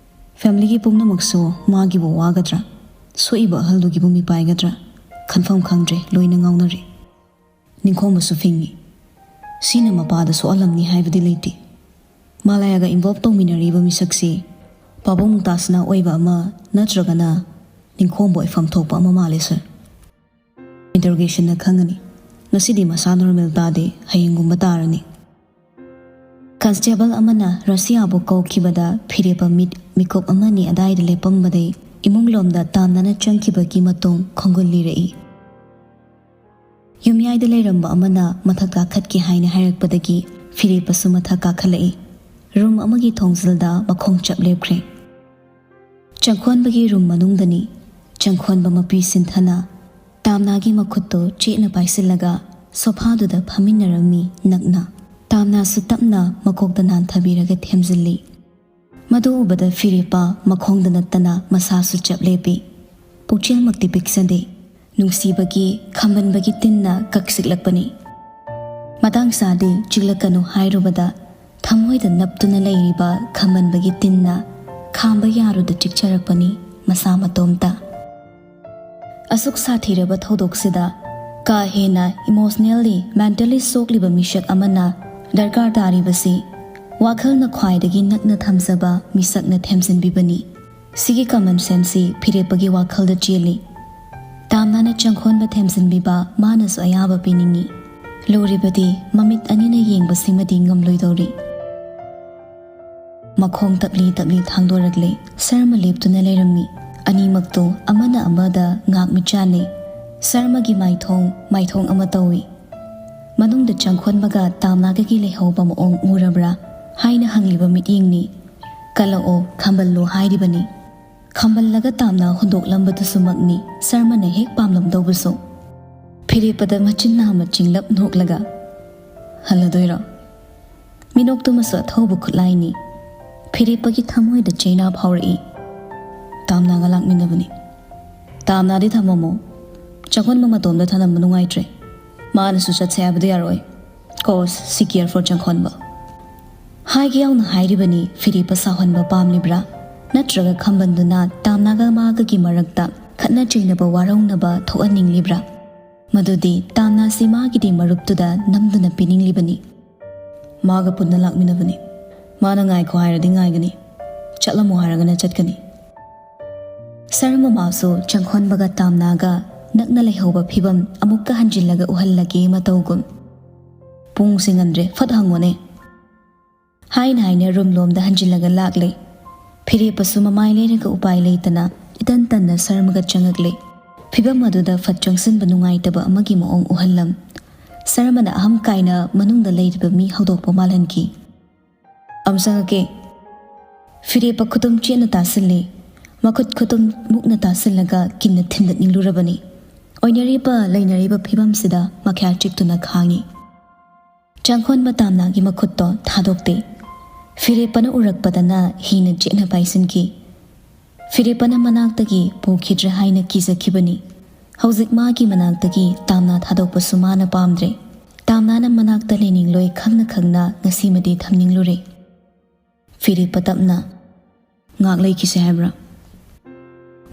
ꯐꯦꯃꯤꯂꯤꯒꯤ ꯄꯨꯝꯅꯃꯛꯁꯨ ꯃꯥꯒꯤꯕꯨ ꯋꯥꯒꯗ꯭ꯔꯥ, ꯁꯣꯛꯏꯕ ꯑꯍꯜꯗꯨꯒꯤꯕꯨ ꯃꯤꯄꯥꯏꯒꯗ꯭ꯔꯥ, ꯈꯟꯐꯝ ꯈꯪꯗ꯭ꯔꯦ, ꯂꯣꯏꯅ ꯉꯥꯎꯅꯔꯦ꯫" ꯅꯤꯡꯈꯣꯝꯕꯁꯨ ꯐꯤꯡꯉꯤ꯫ ꯁꯤꯅ ꯃꯄꯥꯗ ꯁꯣꯛꯍꯜꯂꯝꯅꯤ ꯍꯥꯏꯕꯗꯤ ꯂꯩꯇꯦ꯫ ꯃꯥꯂꯥꯌꯥꯒ ꯏꯟꯚꯣꯜꯚ ꯇꯧꯃꯤꯟꯅꯔꯤꯕ ꯃꯤꯁꯛꯁꯤ ꯄꯥꯕꯨꯡ ꯃꯨꯛꯇꯥꯁꯅꯥ ꯑꯣꯏꯕ ꯑꯃ ꯅꯠꯇ꯭ꯔꯒꯅ ꯅꯤꯡꯈꯣꯝꯕ ꯑꯣꯏꯐꯝ ꯊꯣꯛꯄ ꯑꯃ ꯃꯥꯜꯂꯦ, ꯁꯥꯔ꯫ ꯏꯟꯇꯔꯣꯒꯦꯁꯟꯅ ꯈꯪꯉꯅꯤ꯫ ꯉꯁꯤꯗꯤ ꯃꯁꯥ ꯅꯣꯔꯃꯦꯜ ꯇꯥꯗꯦ, ꯍꯌꯦꯡꯒꯨꯝꯕ ꯇꯥꯔꯅꯤ꯫ ꯀꯟꯁꯇꯦꯕꯜ ꯑꯃꯅ ꯔꯁꯤꯌꯥꯕꯨ ꯀꯧꯈꯤꯕꯗ ꯐꯤꯔꯦꯞꯄ ꯃꯤꯠ ꯃꯤꯀꯨꯞ ꯑꯃꯅꯤ ꯑꯗꯥꯏꯗ ꯂꯦꯞꯄꯝꯕꯗꯩ ꯏꯃꯨꯡꯂꯣꯝꯗ ꯇꯥꯝꯅꯅ ꯆꯪꯈꯤꯕꯒꯤ ꯃꯇꯣꯡ ꯈꯣꯡꯒꯨꯜ ꯂꯤꯔꯛꯏ꯫ ꯌꯨꯝꯌꯥꯏꯗ ꯂꯩꯔꯝꯕ ꯑꯃꯅ ꯃꯊꯛ ꯀꯥꯈꯠꯀꯦ ꯍꯥꯏꯅ ꯍꯥꯏꯔꯛꯄꯗꯒꯤ ꯐꯤꯔꯦꯞꯄꯁꯨ ꯃꯊꯛ ꯀꯥꯈꯠꯂꯛꯏ꯫ ꯔꯨꯝ ꯑꯃꯒꯤ ꯊꯣꯡꯖꯤꯜꯗ ꯃꯈꯣꯡ ꯆꯞ ꯂꯦꯞꯈ꯭ꯔꯦ꯫ ꯆꯪꯈꯣꯟꯕꯒꯤ ꯔꯨꯝ ꯃꯅꯨꯡꯗꯅꯤ꯫ ꯆꯪꯈꯣꯟꯕ ꯃꯄꯤ ꯁꯤꯟꯊꯅ ꯇꯥꯝꯅꯥꯒꯤ ꯃꯈꯨꯠꯇꯨ ꯆꯦꯠꯅ ꯄꯥꯏꯁꯤꯜꯂꯒ ꯁꯣꯐꯥꯗꯨꯗ ꯐꯝꯃꯤꯟꯅꯔꯝꯃꯤ ꯅꯛꯅ꯫ ꯇꯥꯝꯅꯥꯁꯨ ꯇꯞꯅ ꯃꯀꯣꯛꯇ ꯅꯥꯟꯊꯕꯤꯔꯒ ꯊꯦꯝꯖꯤꯜꯂꯤ꯫ ꯃꯗꯨ ꯎꯕꯗ ꯐꯤꯔꯦꯞꯄ ꯃꯈꯣꯡꯗ ꯅꯠꯇꯅ ꯃꯁꯥꯁꯨ ꯆꯞ ꯂꯦꯞꯄꯤ꯫ ꯄꯨꯛꯆꯦꯜꯃꯛꯇꯤ ꯄꯤꯛꯆꯗꯦ꯫ ꯅꯨꯡꯁꯤꯕꯒꯤ, ꯈꯝꯕꯟꯕꯒꯤ ꯇꯤꯟꯅ ꯀꯛꯁꯤꯛꯂꯛꯄꯅꯤ꯫ ꯃꯇꯥꯡ ꯆꯥꯗꯦ, ꯆꯤꯛꯂꯛꯀꯅꯨ ꯍꯥꯏꯔꯨꯕꯗ ꯊꯃꯣꯏꯗ ꯅꯞꯇꯨꯅ ꯂꯩꯔꯤꯕ ꯈꯝꯕꯟꯕꯒꯤ ꯇꯤꯟꯅ ꯈꯥꯝꯕ ꯌꯥꯔꯨꯗ ꯆꯤꯛꯆꯔꯛꯄꯅꯤ ꯃꯁꯥ ꯃꯇꯣꯝꯇ꯫ ꯑꯁꯨꯛ ꯁꯥꯊꯤꯔꯕ ꯊꯧꯗꯣꯛꯁꯤꯗ ꯀꯥ ꯍꯦꯟꯅ emotionally, mentally ꯁꯣꯛꯂꯤꯕ ꯃꯤꯁꯛ ꯑꯃꯅ ꯗꯔꯀꯥꯔ ꯇꯥꯔꯤꯕꯁꯤ ꯋꯥꯈꯜꯅ ꯈ꯭ꯋꯥꯏꯗꯒꯤ ꯅꯛꯅ ꯊꯝꯖꯕ ꯃꯤꯁꯛꯅ ꯊꯦꯝꯖꯤꯟꯕꯤꯕꯅꯤ꯫ ꯁꯤꯒꯤ common senseꯁꯤ ꯐꯤꯔꯦꯞꯄꯒꯤ ꯋꯥꯈꯜꯗ ꯆꯦꯜꯂꯤ꯫ ꯇꯥꯝꯅꯅ ꯆꯪꯈꯣꯟꯕ ꯊꯦꯝꯖꯤꯟꯕꯤꯕ ꯃꯥꯅꯁꯨ ꯑꯌꯥꯕ ꯄꯤꯅꯤꯡꯏ꯫ ꯂꯨꯔꯤꯕꯗꯤ ꯃꯃꯤꯠ ꯑꯅꯤꯅ ꯌꯦꯡꯕꯁꯤꯃꯗꯤ ꯉꯝꯂꯣꯏꯗꯧꯔꯤ꯫ ꯃꯈꯣꯡ ꯇꯞꯂꯤ ꯇꯞꯂꯤ ꯊꯥꯡꯗꯣꯔꯛꯂꯦ꯫ ꯁꯔꯃ ꯂꯦꯞꯇꯨꯅ ꯂꯩꯔꯝꯃꯤ꯫ ꯑꯅꯤꯃꯛꯇꯨ ꯑꯃꯅ ꯑꯃꯗ ꯉꯥꯛ ꯃꯤꯠ ꯆꯥꯟꯅꯩ꯫ ꯁꯔꯃꯒꯤ ꯃꯥꯏꯊꯣꯡ ꯃꯥꯏꯊꯣꯡ ꯑꯃ ꯇꯧꯏ꯫ ꯃꯅꯨꯡꯗ ꯆꯪꯈꯣꯟꯕꯒ ꯇꯥꯝꯅꯥꯒꯒꯤ ꯂꯩꯍꯧꯕ ꯃꯑꯣꯡ ꯎꯔꯕ꯭ꯔꯥ ꯍꯥꯏꯅ ꯍꯪꯂꯤꯕ ꯃꯤꯠꯌꯦꯡꯅꯤ꯫ "ꯀꯜꯂꯛꯑꯣ, ꯈꯝꯕꯜꯂꯣ" ꯍꯥꯏꯔꯤꯕꯅꯤ꯫ ꯈꯝꯕꯜꯂꯒ ꯇꯥꯝꯅ ꯍꯨꯟꯗꯣꯛꯂꯝꯕꯗꯨꯁꯨꯃꯛꯅꯤ ꯁꯔꯃꯅ ꯍꯦꯛ ꯄꯥꯝꯂꯝꯗꯧꯕꯁꯨ꯫ ꯐꯤꯔꯦꯞꯄꯗ ꯃꯆꯤꯟ ꯅꯥꯝꯃ ꯆꯤꯡꯂꯞ ꯅꯣꯛꯂꯒ, "ꯍꯜꯂꯗꯣꯏꯔꯣ?" ꯃꯤꯅꯣꯛꯇꯨꯃꯁꯨ ꯑꯊꯧꯕ ꯈꯨꯠꯂꯥꯏꯅꯤ꯫ ꯐꯤꯔꯦꯞꯄꯒꯤ ꯊꯃꯣꯏꯗ ꯆꯩꯅꯥ ꯐꯥꯎꯔꯛꯏ꯫ "ꯇꯥꯝꯅꯥꯒ ꯂꯥꯛꯃꯤꯟꯅꯕꯅꯤ꯫ ꯇꯥꯝꯅꯥꯗꯤ ꯊꯝꯃꯝꯃꯣ꯫ ꯆꯪꯈꯣꯟꯕ ꯃꯇꯣꯝꯗ ꯊꯅꯝꯕ ꯅꯨꯡꯉꯥꯏꯇ꯭ꯔꯦ꯫ ꯃꯥꯅꯁꯨ ꯆꯠꯁꯦ ꯍꯥꯏꯕꯗꯤ ꯌꯥꯔꯣꯏ꯫ Cause she care for ꯆꯪꯈꯣꯟꯕ" ꯍꯥꯏꯒꯦ ꯌꯥꯎꯅ ꯍꯥꯏꯔꯤꯕꯅꯤ ꯐꯤꯔꯦꯞꯄ ꯁꯥꯎꯍꯟꯕ ꯄꯥꯝꯂꯤꯕ꯭ꯔꯥ? ꯅꯠꯇ꯭ꯔꯒ ꯈꯝꯕꯟꯗꯨꯅ ꯇꯥꯝꯅꯥꯒ ꯃꯥꯒꯒꯤ ꯃꯔꯛꯇ ꯈꯠꯅ ꯆꯩꯅꯕ, ꯋꯥꯔꯧꯅꯕ ꯊꯣꯛꯍꯟꯅꯤꯡꯂꯤꯕ꯭ꯔꯥ? ꯃꯗꯨꯗꯤ ꯇꯥꯝꯅꯥꯁꯤ ꯃꯥꯒꯤꯗꯤ ꯃꯔꯨꯞꯇꯨꯗ ꯅꯝꯗꯨꯅ ꯄꯤꯅꯤꯡꯂꯤꯕꯅꯤ꯫ "ꯃꯥꯒ ꯄꯨꯟꯅ ꯂꯥꯛꯃꯤꯟꯅꯕꯅꯤ꯫ ꯃꯥꯅ ꯉꯥꯏꯈꯣ ꯍꯥꯏꯔꯗꯤ ꯉꯥꯏꯒꯅꯤ, ꯆꯠꯂꯝꯃꯣ ꯍꯥꯏꯔꯒꯅ ꯆꯠꯀꯅꯤ"꯫ ꯁꯔꯃꯃꯥꯁꯨ ꯆꯪꯈꯣꯟꯕꯒ ꯇꯥꯝꯅꯥꯒ ꯅꯛꯅ ꯂꯩꯍꯧꯕ ꯐꯤꯕꯝ ꯑꯃꯨꯛꯀ ꯍꯟꯖꯤꯜꯂꯒ ꯎꯍꯜꯂꯒꯦ ꯃꯇꯧꯒꯨꯝ꯫ "ꯄꯨꯡꯁꯦ ꯉꯟꯗ꯭ꯔꯦ, ꯐꯠ ꯍꯪꯉꯣꯅꯦ" ꯍꯥꯏꯅ ꯍꯥꯏꯅ ꯔꯨꯝ ꯂꯣꯝꯗ ꯍꯟꯖꯤꯜꯂꯒ ꯂꯥꯛꯂꯦ꯫ ꯐꯤꯔꯦꯞꯄꯁꯨ ꯃꯃꯥꯏ ꯂꯩꯔꯒ ꯎꯄꯥꯏ ꯂꯩꯇꯅ ꯏꯇꯟ ꯇꯟꯅ ꯁꯔꯃꯒ ꯆꯪꯉꯛꯂꯦ꯫ ꯐꯤꯕꯝ ꯑꯗꯨꯗ ꯐꯠ ꯆꯪꯁꯤꯟꯕ ꯅꯨꯡꯉꯥꯏꯇꯕ ꯑꯃꯒꯤ ꯃꯑꯣꯡ ꯎꯍꯜꯂꯝ꯫ ꯁꯔꯃꯅ ꯑꯍꯝ ꯀꯥꯏꯅ ꯃꯅꯨꯡꯗ ꯂꯩꯔꯤꯕ ꯃꯤ ꯍꯧꯗꯣꯛꯄ ꯃꯥꯜꯍꯟꯈꯤ꯫ "ꯑꯝ ꯆꯪꯉꯛꯀꯦ"꯫ ꯐꯤꯔꯦꯞꯄ ꯈꯨꯇꯨꯝ ꯆꯦꯠꯅ ꯇꯥꯁꯤꯜꯂꯦ꯫ ꯃꯈꯨꯠ ꯈꯨꯇꯨꯝ ꯃꯨꯛꯅ ꯇꯥꯁꯤꯜꯂꯒ ꯀꯤꯟꯅ ꯊꯤꯟꯗꯠꯅꯤꯡꯂꯨꯔꯕꯅꯤ꯫ ꯑꯣꯏꯅꯔꯤꯕ ꯂꯩꯅꯔꯤꯕ ꯐꯤꯕꯝꯁꯤꯗ ꯃꯈ꯭ꯌꯥ ꯆꯤꯛꯇꯨꯅ ꯈꯥꯡꯉꯤ꯫ ꯆꯪꯈꯣꯟꯕ ꯇꯥꯝꯅꯥꯒꯤ ꯃꯈꯨꯠꯇꯣ ꯊꯥꯗꯣꯛꯇꯦ꯫ ꯐꯤꯔꯦꯞꯄꯅ ꯎꯔꯛꯄꯗꯅ ꯍꯤꯅ ꯆꯦꯠꯅ ꯄꯥꯏꯁꯤꯟꯈꯤ꯫ ꯐꯤꯔꯦꯞꯄꯅ ꯃꯅꯥꯛꯇꯒꯤ ꯄꯨꯈꯤꯗ꯭ꯔꯥ ꯍꯥꯏꯅ ꯀꯤꯖꯈꯤꯕꯅꯤ꯫ ꯍꯧꯖꯤꯛ ꯃꯥꯒꯤ ꯃꯅꯥꯛꯇꯒꯤ ꯇꯥꯝꯅꯥ ꯊꯥꯗꯣꯛꯄꯁꯨ ꯃꯥꯅ ꯄꯥꯝꯗ꯭ꯔꯦ꯫ ꯇꯥꯝꯅꯥꯅ ꯃꯅꯥꯛꯇ ꯂꯩꯅꯤꯡꯂꯣꯏ ꯈꯪꯅ ꯈꯪꯅ ꯉꯁꯤꯃꯗꯤ ꯊꯝꯅꯤꯡꯂꯨꯔꯦ꯫ ꯐꯤꯔꯦꯞꯄ ꯇꯞꯅ, "ꯉꯥꯛ ꯂꯩꯈꯤꯁꯦ ꯍꯥꯏꯕ꯭ꯔꯥ?"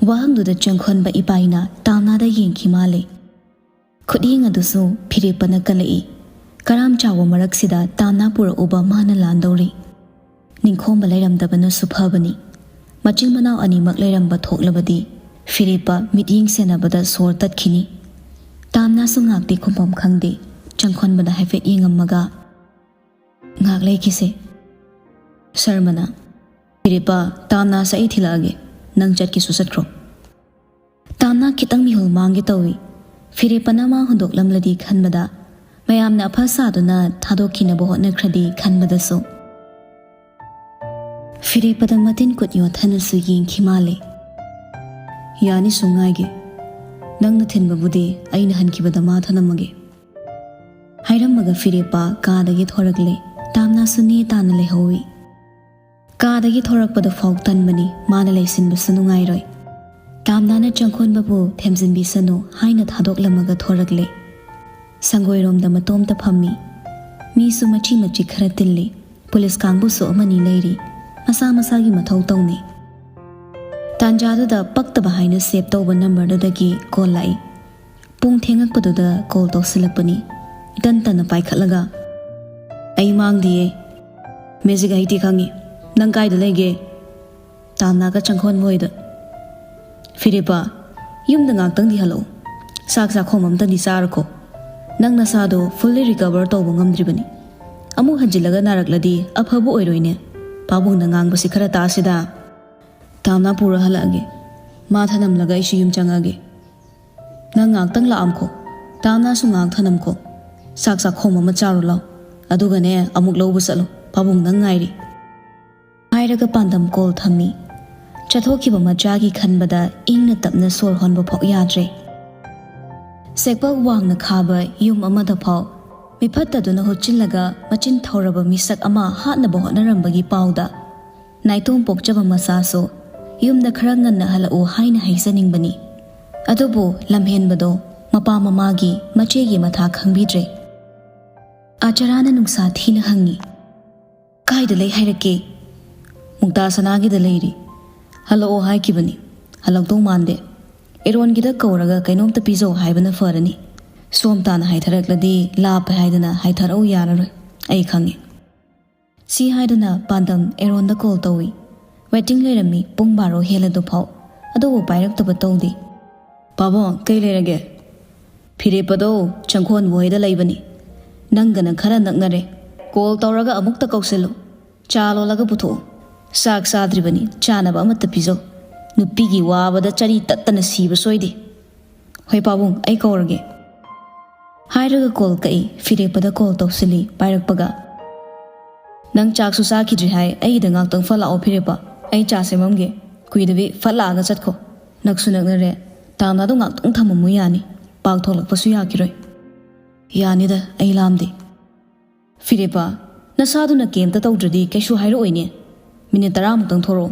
ꯋꯥꯍꯪꯗꯨꯗ ꯆꯪꯈꯣꯟꯕ ꯏꯄꯥꯏꯅ ꯇꯥꯝꯅꯥꯗ ꯌꯦꯡꯈꯤ ꯃꯥꯜꯂꯦ꯫ ꯈꯨꯠꯌꯦꯡ ꯑꯗꯨꯁꯨ ꯐꯤꯔꯦꯞꯄꯅ ꯀꯜꯂꯛꯏ꯫ ꯀꯔꯥꯝ ꯆꯥꯎꯕ ꯃꯔꯛꯁꯤꯗ ꯇꯥꯝꯅꯥ ꯄꯨꯔꯛꯎꯕ ꯃꯥꯅ ꯂꯥꯟꯗꯧꯔꯤ꯫ ꯅꯤꯡꯈꯣꯝꯕ ꯂꯩꯔꯝꯗꯕꯅꯁꯨ ꯐꯕꯅꯤ꯫ ꯃꯆꯤꯟ ꯃꯅꯥꯎ ꯑꯅꯤꯃꯛ ꯂꯩꯔꯝꯕ ꯊꯣꯛꯂꯕꯗꯤ ꯐꯤꯔꯦꯞꯄ ꯃꯤꯠꯌꯦꯡ ꯁꯦꯟꯅꯕꯗ ꯁꯣꯔ ꯇꯠꯈꯤꯅꯤ꯫ ꯇꯥꯝꯅꯥꯁꯨ ꯉꯥꯛꯇꯤ ꯈꯨꯝꯐꯝ ꯈꯪꯗꯦ꯫ ꯆꯪꯈꯣꯟꯕꯗ ꯍꯥꯏꯐꯦꯠ ꯌꯦꯡꯉꯝꯃꯒ, "ꯉꯥꯛ ꯂꯩꯈꯤꯁꯦ"꯫ ꯁꯔꯃꯅ, "ꯐꯤꯔꯦꯞꯄ, ꯇꯥꯝꯅꯥꯁꯦ ꯑꯩ ꯊꯤꯜꯂꯛꯑꯒꯦ, ꯅꯪ ꯆꯠꯀꯦꯁꯨ ꯆꯠꯈ꯭ꯔꯣ"꯫ ꯇꯥꯝꯅꯥ ꯈꯤꯇꯪ ꯃꯤꯍꯨꯜ ꯃꯥꯡꯒꯦ ꯇꯧꯏ꯫ ꯐꯤꯔꯦꯞꯄꯅ ꯃꯥ ꯍꯨꯟꯗꯣꯛꯂꯝꯂꯗꯤ ꯈꯟꯕꯗ, ꯃꯌꯥꯝꯅ ꯑꯐ ꯁꯥꯗꯨꯅ ꯊꯥꯗꯣꯛꯈꯤꯅꯕ ꯍꯣꯠꯅꯈ꯭ꯔꯗꯤ ꯈꯟꯕꯗꯁꯨ꯫ ꯐꯤꯔꯦꯞꯄꯗ ꯃꯇꯤꯟ ꯀꯨꯠ ꯌꯣꯠꯊꯅꯁꯨ ꯌꯦꯡꯈꯤ ꯃꯥꯜꯂꯤ꯫ "ꯌꯥꯅꯤ, ꯁꯨꯝ ꯉꯥꯏꯒꯦ꯫ ꯅꯪꯅ ꯊꯤꯟꯕꯕꯨꯗꯤ ꯑꯩꯅ ꯍꯟꯈꯤꯕꯗ ꯃꯥ ꯊꯅꯝꯃꯒꯦ꯫" ꯍꯥꯏꯔꯝꯃꯒ ꯐꯤꯔꯦꯞꯄ ꯀꯥꯗꯒꯤ ꯊꯣꯔꯛꯂꯦ꯫ ꯇꯥꯝꯅꯥꯁꯨ ꯅꯦ ꯇꯥꯅ ꯂꯩꯍꯧꯏ꯫ ꯀꯥꯗꯒꯤ ꯊꯣꯔꯛꯄꯗꯨ ꯐꯥꯎ ꯇꯟꯕꯅꯤ, ꯃꯥꯅ ꯂꯩꯁꯤꯟꯕꯁꯨ ꯅꯨꯡꯉꯥꯏꯔꯣꯏ꯫ ꯇꯥꯝꯅꯥꯅ ꯆꯪꯈꯣꯟꯕꯕꯨ "ꯊꯦꯝꯖꯤꯟꯕꯤꯁꯅꯨ" ꯍꯥꯏꯅ ꯊꯥꯗꯣꯛꯂꯝꯃꯒ ꯊꯣꯔꯛꯂꯦ꯫ ꯁꯪꯒꯣꯏꯔꯣꯝꯗ ꯃꯇꯣꯝꯇ ꯐꯝꯃꯤ꯫ ꯃꯤꯁꯨ ꯃꯆꯤ ꯃꯆꯤ ꯈꯔ ꯇꯤꯜꯂꯤ꯫ ꯄꯨꯂꯤꯁ ꯀꯥꯡꯕꯨꯁꯨ ꯑꯃꯅꯤ ꯂꯩꯔꯤ꯫ ꯃꯁꯥ ꯃꯁꯥꯒꯤ ꯃꯊꯧ ꯇꯧꯅꯩ꯫ ꯇꯥꯟꯖꯥꯗꯨꯗ ꯄꯛꯇꯕ ꯍꯥꯏꯅ ꯁꯦꯞ ꯇꯧꯕ ꯅꯝꯕꯔꯗꯨꯗꯒꯤ ꯀꯣꯜ ꯂꯥꯛꯏ꯫ ꯄꯨꯡ ꯊꯦꯡꯉꯛꯄꯗꯨꯗ ꯀꯣꯜ ꯇꯧꯁꯤꯜꯂꯛꯄꯅꯤ꯫ ꯏꯇꯟ ꯇꯟꯅ ꯄꯥꯏꯈꯠꯂꯒ, "ꯑꯩ ꯃꯥꯡꯗꯤꯌꯦ꯫ ꯃꯦꯖꯤꯛ ꯍꯩꯇꯦ ꯈꯪꯉꯤ꯫ ꯅꯪ ꯀꯥꯏꯗ ꯂꯩꯒꯦ?" "ꯇꯥꯝꯅꯥꯒ ꯆꯪꯈꯣꯟ ꯃꯣꯏꯗ꯫" "ꯐꯤꯔꯦꯞꯄ, ꯌꯨꯝꯗ ꯉꯥꯛꯇꯪꯗꯤ ꯍꯜꯂꯛꯎ꯫ ꯆꯥꯛ ꯆꯥꯛꯈꯣꯝ ꯑꯝꯇꯗꯤ ꯆꯥꯔꯈꯣ꯫ ꯅꯪ ꯅꯁꯥꯗꯣ ꯐꯨꯜꯂꯤ ꯔꯤꯀꯚꯔ ꯇꯧꯕ ꯉꯝꯗ꯭ꯔꯤꯕꯅꯤ꯫ ꯑꯃꯨꯛ ꯍꯟꯖꯤꯜꯂꯒ ꯅꯥꯔꯛꯂꯗꯤ ꯑꯐꯕ ꯑꯣꯏꯔꯣꯏꯅꯦ꯫ ꯄꯥꯕꯨꯡꯅ ꯉꯥꯡꯕꯁꯤ ꯈꯔ ꯇꯥꯁꯤꯗ꯫" "ꯇꯥꯝꯅꯥ ꯄꯨꯔ ꯍꯜꯂꯛꯑꯒꯦ꯫ ꯃꯥ ꯊꯅꯝꯂꯒ ꯑꯩꯁꯨ ꯌꯨꯝ ꯆꯪꯉꯛꯑꯒꯦ꯫ ꯅꯪ ꯉꯥꯛꯇꯪ ꯂꯥꯛꯑꯝꯈꯣ꯫ ꯇꯥꯝꯅꯥꯁꯨ ꯉꯥꯛ ꯊꯅꯝꯈꯣ꯫ ꯆꯥꯛ ꯆꯥꯛꯈꯣꯝ ꯑꯃ ꯆꯥꯔꯨ ꯂꯥꯎ꯫ ꯑꯗꯨꯒꯅꯦ, ꯑꯃꯨꯛ ꯂꯧꯕ ꯆꯠꯂꯨ꯫ ꯄꯥꯕꯨꯡ ꯅꯪ ꯉꯥꯏꯔꯤ꯫" ꯍꯥꯏꯔꯒ ꯄꯥꯟꯗꯝ ꯀꯣꯜ ꯊꯝꯃꯤ꯫ ꯆꯠꯊꯣꯛꯈꯤꯕ ꯃꯆꯥꯒꯤ ꯈꯟꯕꯗ ꯏꯪꯅ ꯇꯞꯅ ꯁꯣꯔ ꯍꯣꯟꯕ ꯐꯥꯎ ꯌꯥꯗ꯭ꯔꯦ꯫ ꯁꯦꯛꯄꯛ ꯋꯥꯡꯅ ꯈꯥꯕ ꯌꯨꯝ ꯑꯃꯗ ꯐꯥꯎ ꯃꯤꯐꯠꯇꯗꯨꯅ ꯍꯨꯠꯆꯤꯜꯂꯒ ꯃꯆꯤꯟ ꯊꯧꯔꯕ ꯃꯤꯁꯛ ꯑꯃ ꯍꯥꯠꯅꯕ ꯍꯣꯠꯅꯔꯝꯕꯒꯤ ꯄꯥꯎꯗ ꯅꯥꯏꯇꯣꯝ ꯄꯣꯛꯆꯕ ꯃꯆꯥꯁꯨ ꯌꯨꯝꯗ ꯈꯔ ꯉꯟꯅ ꯍꯜꯂꯛꯎ ꯍꯥꯏꯅ ꯍꯥꯏꯖꯅꯤꯡꯕꯅꯤ꯫ ꯑꯗꯨꯕꯨ ꯂꯝꯍꯦꯟꯕꯗꯣ ꯃꯄꯥ ꯃꯃꯥꯒꯤ, ꯃꯆꯦꯒꯤ ꯃꯊꯥ ꯈꯪꯕꯤꯗ꯭ꯔꯦ꯫ ꯑꯆꯔꯥꯅ ꯅꯨꯡꯁꯥ ꯊꯤꯅ ꯍꯪꯉꯤ, "ꯀꯥꯏꯗ ꯂꯩ ꯍꯥꯏꯔꯛꯀꯦ?" "ꯃꯨꯛꯇꯥ ꯁꯅꯥꯒꯤꯗ ꯂꯩꯔꯤ꯫ ꯍꯜꯂꯛꯑꯣ ꯍꯥꯏꯈꯤꯕꯅꯤ꯫ ꯍꯜꯂꯛꯇꯧ ꯃꯥꯟꯗꯦ꯫ ꯑꯦꯔꯣꯟꯒꯤꯗ ꯀꯧꯔꯒ ꯀꯩꯅꯣꯝꯇ ꯄꯤꯖꯧ ꯍꯥꯏꯕꯅ ꯐꯔꯅꯤ꯫ ꯁꯣꯝ ꯇꯥꯅ ꯍꯥꯏꯊꯔꯛꯂꯗꯤ ꯂꯥꯞꯄꯦ ꯍꯥꯏꯗꯅ ꯍꯥꯏꯊꯔꯛꯎ ꯌꯥꯔꯔꯣꯏ꯫ ꯑꯩ ꯈꯪꯉꯤ꯫" ꯁꯤ ꯍꯥꯏꯗꯨꯅ ꯄꯥꯟꯗꯝ ꯑꯦꯔꯣꯟꯗ ꯀꯣꯜ ꯇꯧꯏ꯫ ꯋꯦꯇꯤꯡ ꯂꯩꯔꯝꯃꯤ ꯄꯨꯡ ꯕꯥꯔꯣ ꯍꯦꯜꯂꯗꯨꯐꯥꯎ, ꯑꯗꯨꯕꯨ ꯄꯥꯏꯔꯛꯇꯕ ꯇꯧꯗꯦ꯫ "ꯄꯥꯕꯨꯡ, ꯀꯩ ꯂꯩꯔꯒꯦ?" "ꯐꯤꯔꯦꯞꯄꯗꯣ ꯆꯪꯈꯣꯟ ꯃꯣꯏꯗ ꯂꯩꯕꯅꯤ꯫ ꯅꯪꯒꯅ ꯈꯔ ꯅꯛꯅꯔꯦ꯫ ꯀꯣꯜ ꯇꯧꯔꯒ ꯑꯃꯨꯛꯇ ꯀꯧꯁꯤꯜꯂꯨ꯫ ꯆꯥ ꯂꯣꯜꯂꯒ ꯄꯨꯊꯣꯛꯎ꯫ ꯆꯥꯛ ꯆꯥꯗ꯭ꯔꯤꯕꯅꯤ, ꯆꯥꯅꯕ ꯑꯃꯠꯇ ꯄꯤꯖꯧ꯫ ꯅꯨꯄꯤꯒꯤ ꯋꯥꯕꯗ ꯆꯔꯤ ꯇꯠꯇꯅ ꯁꯤꯕ ꯁꯣꯏꯗꯦ꯫" "ꯍꯣꯏ ꯄꯥꯕꯨꯡ, ꯑꯩ ꯀꯧꯔꯒꯦ꯫" ꯍꯥꯏꯔꯒ ꯀꯣꯜ ꯀꯛꯏ꯫ ꯐꯤꯔꯦꯞꯄꯗ ꯀꯣꯜ ꯇꯧꯁꯤꯜꯂꯤ꯫ ꯄꯥꯏꯔꯛꯄꯒ, "ꯅꯪ ꯆꯥꯛꯁꯨ ꯆꯥꯈꯤꯗ꯭ꯔꯤ ꯍꯥꯏ, ꯑꯩꯒꯤꯗ ꯉꯥꯛꯇꯪ ꯐꯠ ꯂꯥꯛꯑꯣ ꯐꯤꯔꯦꯞꯄ꯫ ꯑꯩ ꯆꯥ ꯁꯦꯝꯃꯝꯒꯦ꯫ ꯀꯨꯏꯗꯕꯤ ꯐꯠ ꯂꯥꯛꯑꯒ ꯆꯠꯈꯣ꯫ ꯅꯛꯁꯨ ꯅꯛꯅꯔꯦ꯫ ꯇꯥꯝꯅꯥꯗꯣ ꯉꯥꯛꯇꯪ ꯊꯝꯃꯝꯃꯨ ꯌꯥꯅꯤ꯫ ꯄꯥꯛ ꯊꯣꯛꯂꯛꯄꯁꯨ ꯌꯥꯈꯤꯔꯣꯏ꯫" "ꯌꯥꯅꯤꯗ, ꯑꯩ ꯂꯥꯝꯗꯦ꯫" "ꯐꯤꯔꯦꯞꯄ, ꯅꯁꯥꯗꯨꯅ ꯀꯩꯝꯇ ꯇꯧꯗ꯭ꯔꯗꯤ ꯀꯩꯁꯨ ꯍꯥꯏꯔꯛꯑꯣꯏꯅꯦ꯫ ꯃꯤꯅꯤꯠ ꯇꯔꯥꯃꯨꯛꯇꯪ ꯊꯣꯔꯛꯑꯣ꯫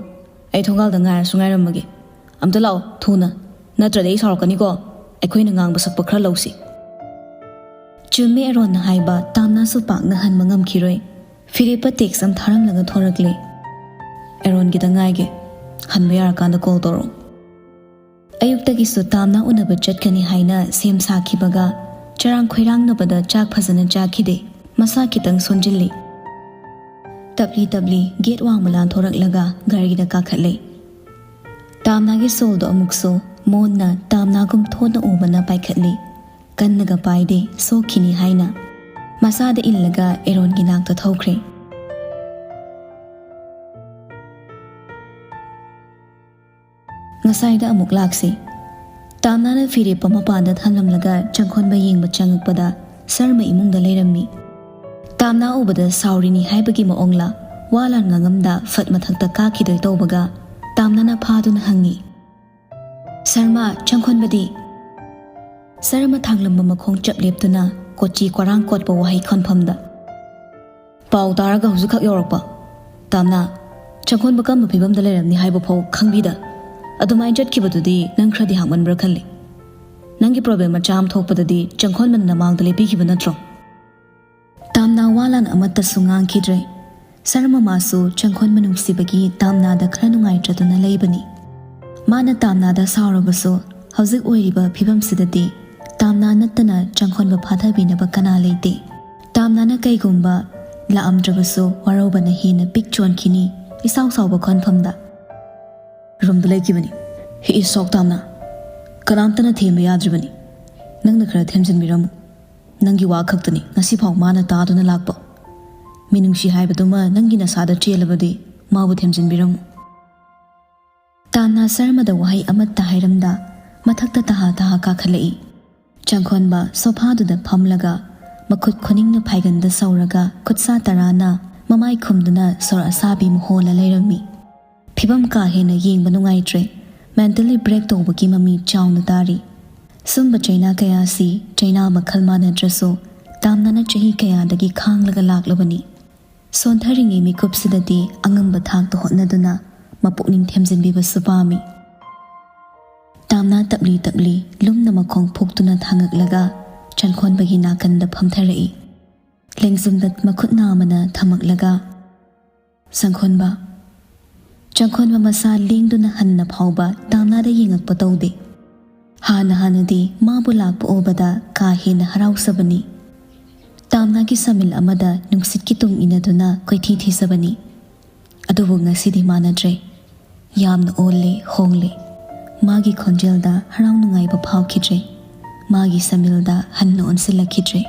ꯑꯩ ꯊꯣꯡꯒꯥꯜꯗ ꯉꯥꯏꯔꯁꯨ ꯉꯥꯏꯔꯝꯃꯒꯦ꯫ ꯑꯝꯇ ꯂꯥꯛꯑꯣ, ꯊꯨꯅ꯫ ꯅꯠꯇ꯭ꯔꯗꯤ ꯑꯩ ꯁꯥꯎꯔꯛꯀꯅꯤꯀꯣ꯫ ꯑꯩꯈꯣꯏꯅ ꯉꯥꯡꯕ ꯁꯛꯄ ꯈꯔ ꯂꯧꯁꯤ꯫" ꯆꯨꯝꯃꯦ ꯑꯦꯔꯣꯟꯅ ꯍꯥꯏꯕ, ꯇꯥꯝꯅꯥꯁꯨ ꯄꯥꯛꯅ ꯍꯟꯕ ꯉꯝꯈꯤꯔꯣꯏ꯫ ꯐꯤꯔꯦꯞꯄ ꯇꯦꯛꯁ ꯑꯃ ꯊꯥꯔꯝꯂꯒ ꯊꯣꯔꯛꯂꯦ꯫ "ꯑꯦꯔꯣꯟꯒꯤꯗ ꯉꯥꯏꯒꯦ꯫ ꯍꯟꯕ ꯌꯥꯔꯀꯥꯟꯗ ꯀꯣꯜ ꯇꯧꯔꯛꯑꯣ꯫" ꯑꯌꯨꯛꯇꯒꯤꯁꯨ ꯇꯥꯝꯅꯥ ꯎꯅꯕ ꯆꯠꯀꯅꯤ ꯍꯥꯏꯅ ꯁꯦꯝ ꯁꯥꯈꯤꯕꯒ ꯆꯔꯥꯡ ꯈꯣꯏꯔꯥꯡꯅꯕꯗ ꯆꯥꯛ ꯐꯖꯅ ꯆꯥꯈꯤꯗꯦ꯫ ꯃꯁꯥ ꯈꯤꯇꯪ ꯁꯣꯟꯖꯤꯜꯂꯤ꯫ ꯇꯞꯂꯤ ꯇꯞꯂꯤ ꯒꯦꯠ ꯋꯥꯡꯃ ꯂꯥꯟꯊꯣꯔꯛꯂꯒ ꯒꯥꯔꯤꯗ ꯀꯥꯈꯠꯂꯦ꯫ ꯇꯥꯝꯅꯥꯒꯤ ꯁꯣꯜꯗꯣ ꯑꯃꯨꯛꯁꯨ ꯃꯣꯟꯅ ꯇꯥꯝꯅꯥꯒꯨꯝ ꯊꯣꯠꯅ ꯎꯕꯅ ꯄꯥꯏꯈꯠꯂꯤ꯫ ꯀꯟꯅꯒ ꯄꯥꯏꯗꯦ, ꯁꯣꯛꯈꯤꯅꯤ ꯍꯥꯏꯅ꯫ ꯃꯁꯥꯗ ꯏꯜꯂꯒ ꯑꯦꯔꯣꯟꯒꯤ ꯅꯥꯛꯇ ꯊꯧꯈ꯭ꯔꯦ꯫ ꯉꯁꯥꯏꯗ ꯑꯃꯨꯛ ꯂꯥꯛꯁꯤ꯫ ꯇꯥꯝꯅꯥꯅ ꯐꯤꯔꯦꯞꯄ ꯃꯄꯥꯟꯗ ꯊꯝꯂꯝꯂꯒ ꯆꯪꯈꯣꯟꯕ ꯌꯦꯡꯕ ꯆꯪꯉꯛꯄꯗ ꯁꯔꯃ ꯏꯃꯨꯡꯗ ꯂꯩꯔꯝꯃꯤ꯫ ꯇꯥꯝꯅꯥ ꯎꯕꯗ ꯁꯥꯎꯔꯤꯅꯤ ꯍꯥꯏꯕꯒꯤ ꯃꯑꯣꯡꯂ ꯋꯥ ꯂꯥꯟ ꯉꯥꯡꯉꯝꯗ ꯐꯠ ꯃꯊꯛꯇ ꯀꯥꯈꯤꯗꯣꯏ ꯇꯧꯕꯒ ꯇꯥꯝꯅꯥꯅ ꯐꯥꯗꯨꯅ ꯍꯪꯉꯤ, "ꯁꯔꯃ, ꯆꯪꯈꯣꯟꯕꯗꯤ?" ꯁꯔꯃ ꯊꯥꯡꯂꯝꯕ ꯃꯈꯣꯡ ꯆꯞ ꯂꯦꯞꯇꯨꯅ ꯀꯣꯆꯤ ꯀꯣꯔꯥꯡ ꯀꯣꯠꯄ ꯋꯥꯍꯩ ꯈꯣꯟꯐꯝꯗ, "ꯄꯥꯎ ꯇꯥꯔꯒ ꯍꯧꯖꯤꯛꯈꯛ ꯌꯧꯔꯛꯄ꯫ ꯇꯥꯝꯅꯥ, ꯆꯪꯈꯣꯟꯕ ꯀꯔꯝꯕ ꯐꯤꯕꯝꯗ ꯂꯩꯔꯝꯅꯤ ꯍꯥꯏꯕ ꯐꯥꯎ ꯈꯪꯕꯤꯗ ꯑꯗꯨꯃꯥꯏꯅ ꯆꯠꯈꯤꯕꯗꯨꯗꯤ ꯅꯪ ꯈꯔꯗꯤ ꯍꯥꯡꯃꯟꯕ꯭ꯔꯥ ꯈꯜꯂꯤ꯫ ꯅꯪꯒꯤ ꯄ꯭ꯔꯣꯕ꯭ꯂꯦꯝ ꯃꯆꯥ ꯑꯃ ꯊꯣꯛꯄꯗꯗꯤ ꯆꯪꯈꯣꯟꯕꯅ ꯅꯃꯥꯡꯗ ꯂꯦꯞꯄꯤꯈꯤꯕ ꯅꯠꯇ꯭ꯔꯣ?" ꯇꯥꯝꯅꯥ ꯋꯥ ꯂꯥꯟ ꯑꯃꯠꯇꯁꯨ ꯉꯥꯡꯈꯤꯗ꯭ꯔꯦ꯫ ꯁꯔꯃ ꯃꯥꯁꯨ ꯆꯪꯈꯣꯟꯕ ꯅꯨꯡꯁꯤꯕꯒꯤ ꯇꯥꯝꯅꯥꯗ ꯈꯔ ꯅꯨꯡꯉꯥꯏꯇ꯭ꯔꯗꯨꯅ ꯂꯩꯕꯅꯤ꯫ ꯃꯥꯅ ꯇꯥꯝꯅꯥꯗ ꯁꯥꯎꯔꯕꯁꯨ ꯍꯧꯖꯤꯛ ꯑꯣꯏꯔꯤꯕ ꯐꯤꯕꯝꯁꯤꯗꯗꯤ ꯇꯥꯝꯅꯥ ꯅꯠꯇꯅ ꯆꯪꯈꯣꯟꯕ ꯐꯥꯊꯕꯤꯅꯕ ꯀꯅꯥ ꯂꯩꯇꯦ꯫ ꯇꯥꯝꯅꯥꯅ ꯀꯩꯒꯨꯝꯕ ꯂꯥꯛꯑꯝꯗ꯭ꯔꯕꯁꯨ ꯋꯥꯔꯧꯕꯅ ꯍꯦꯟꯅ ꯄꯤꯛ ꯆꯣꯟꯈꯤꯅꯤ꯫ ꯏꯁꯥꯎ ꯁꯥꯎꯕ ꯈꯣꯟꯐꯝꯗ, "ꯔꯨꯝꯗ ꯂꯩꯈꯤꯕꯅꯤ꯫ He is shocked, Tamna. ꯀꯅꯥꯝꯇꯅ ꯊꯦꯝꯕ ꯌꯥꯗ꯭ꯔꯤꯕꯅꯤ꯫ ꯅꯪꯅ ꯈꯔ ꯊꯦꯝꯖꯤꯟꯕꯤꯔꯝꯃꯨ꯫ ꯅꯪꯒꯤ ꯋꯥ ꯈꯛꯇꯅꯤ ꯉꯁꯤꯐꯥꯎ ꯃꯥꯅ ꯇꯥꯗꯨꯅ ꯂꯥꯛꯄ꯫ ꯃꯤꯅꯨꯡꯁꯤ ꯍꯥꯏꯕꯗꯨꯃ ꯅꯪꯒꯤ ꯅꯁꯥꯗ ꯆꯦꯜꯂꯕꯗꯤ ꯃꯥꯕꯨ ꯊꯦꯝꯖꯤꯟꯕꯤꯔꯝꯃꯨ꯫" ꯇꯥꯝꯅꯥ ꯁꯔꯃꯗ ꯋꯥꯍꯩ ꯑꯃꯠꯇ ꯍꯥꯏꯔꯝꯗ ꯃꯊꯛꯇ ꯇꯍꯥ ꯇꯍꯥ ꯀꯥꯈꯠꯂꯛꯏ꯫ ꯆꯪꯈꯣꯟꯕ ꯁꯣꯐꯥꯗꯨꯗ ꯐꯝꯂꯒ ꯃꯈꯨꯠ ꯈꯨꯅꯤꯡꯅ ꯐꯥꯏꯒꯟꯗ ꯁꯧꯔꯒ ꯈꯨꯠꯁꯥ ꯇꯔꯥꯅ ꯃꯃꯥꯏ ꯈꯨꯝꯗꯨꯅ ꯁꯣꯔ ꯑꯁꯥꯕꯤ ꯑꯃ ꯍꯣꯜꯂ ꯂꯩꯔꯝꯃꯤ꯫ ꯐꯤꯕꯝ ꯀꯥ ꯍꯦꯟꯅ ꯌꯦꯡꯕ ꯅꯨꯡꯉꯥꯏꯇ꯭ꯔꯦ꯫ Mentally break ꯇꯧꯕꯒꯤ ꯃꯃꯤ ꯆꯥꯎꯅ ꯇꯥꯔꯤ꯫ ꯁꯨꯝꯕ ꯆꯩꯅꯥ ꯀꯌꯥꯁꯤ ꯆꯩꯅꯥ ꯃꯈꯜ ꯃꯥꯟꯅꯗ꯭ꯔꯁꯨ ꯇꯥꯝꯅꯥꯅ ꯆꯍꯤ ꯀꯌꯥꯗꯒꯤ ꯈꯥꯡꯂꯒ ꯂꯥꯛꯂꯕꯅꯤ꯫ ꯁꯣꯟꯊꯔꯤꯉꯩ ꯃꯤꯀꯨꯞꯁꯤꯗꯗꯤ ꯑꯉꯝꯕ ꯊꯥꯛꯇ ꯍꯣꯠꯅꯗꯨꯅ ꯃꯄꯨꯛꯅꯤꯡ ꯊꯦꯝꯖꯤꯟꯕꯤꯕꯁꯨ ꯄꯥꯝꯃꯤ꯫ ꯇꯥꯝꯅꯥ ꯇꯞꯂꯤ ꯇꯞꯂꯤ ꯂꯨꯝꯅ ꯃꯈꯣꯡ ꯐꯨꯛꯇꯨꯅ ꯊꯥꯡꯉꯛꯂꯒ ꯆꯪꯈꯣꯟꯕꯒꯤ ꯅꯥꯀꯟꯗ ꯐꯝꯊꯔꯛꯏ꯫ ꯂꯦꯡꯖꯨꯝꯗ ꯃꯈꯨꯠ ꯅꯥꯝꯃꯅ ꯊꯝꯃꯛꯂꯒ, "ꯆꯪꯈꯣꯟꯕ"꯫ ꯆꯪꯈꯣꯟꯕ ꯃꯁꯥ ꯂꯦꯡꯗꯨꯅ ꯍꯟꯅ ꯐꯥꯎꯕ ꯇꯥꯝꯅꯥꯗ ꯌꯦꯡꯉꯛꯄ ꯇꯧꯗꯦ꯫ ꯍꯥꯟꯅ ꯍꯥꯟꯅꯗꯤ ꯃꯥꯕꯨ ꯂꯥꯛꯄ ꯎꯕꯗ ꯀꯥ ꯍꯦꯟꯅ ꯍꯔꯥꯎꯖꯕꯅꯤ꯫ ꯇꯥꯝꯅꯥꯒꯤ ꯁꯃꯤꯜ ꯑꯃꯗ ꯅꯨꯡꯁꯤꯠꯀꯤ ꯇꯨꯡ ꯏꯟꯅꯗꯨꯅ ꯀꯣꯏꯊꯤ ꯊꯤꯖꯕꯅꯤ꯫ ꯑꯗꯨꯕꯨ ꯉꯁꯤꯗꯤ ꯃꯥꯟꯅꯗ꯭ꯔꯦ꯫ ꯌꯥꯝꯅ ꯑꯣꯜꯂꯦ, ꯍꯣꯡꯂꯦ꯫ ꯃꯥꯒꯤ ꯈꯣꯟꯖꯦꯜꯗ ꯍꯔꯥꯎ ꯅꯨꯡꯉꯥꯏꯕ ꯐꯥꯎꯈꯤꯗ꯭ꯔꯦ꯫ ꯃꯥꯒꯤ ꯁꯃꯤꯜꯗ ꯍꯟꯅ ꯑꯣꯟꯁꯤꯜꯂꯛꯈꯤꯗ꯭ꯔꯦ꯫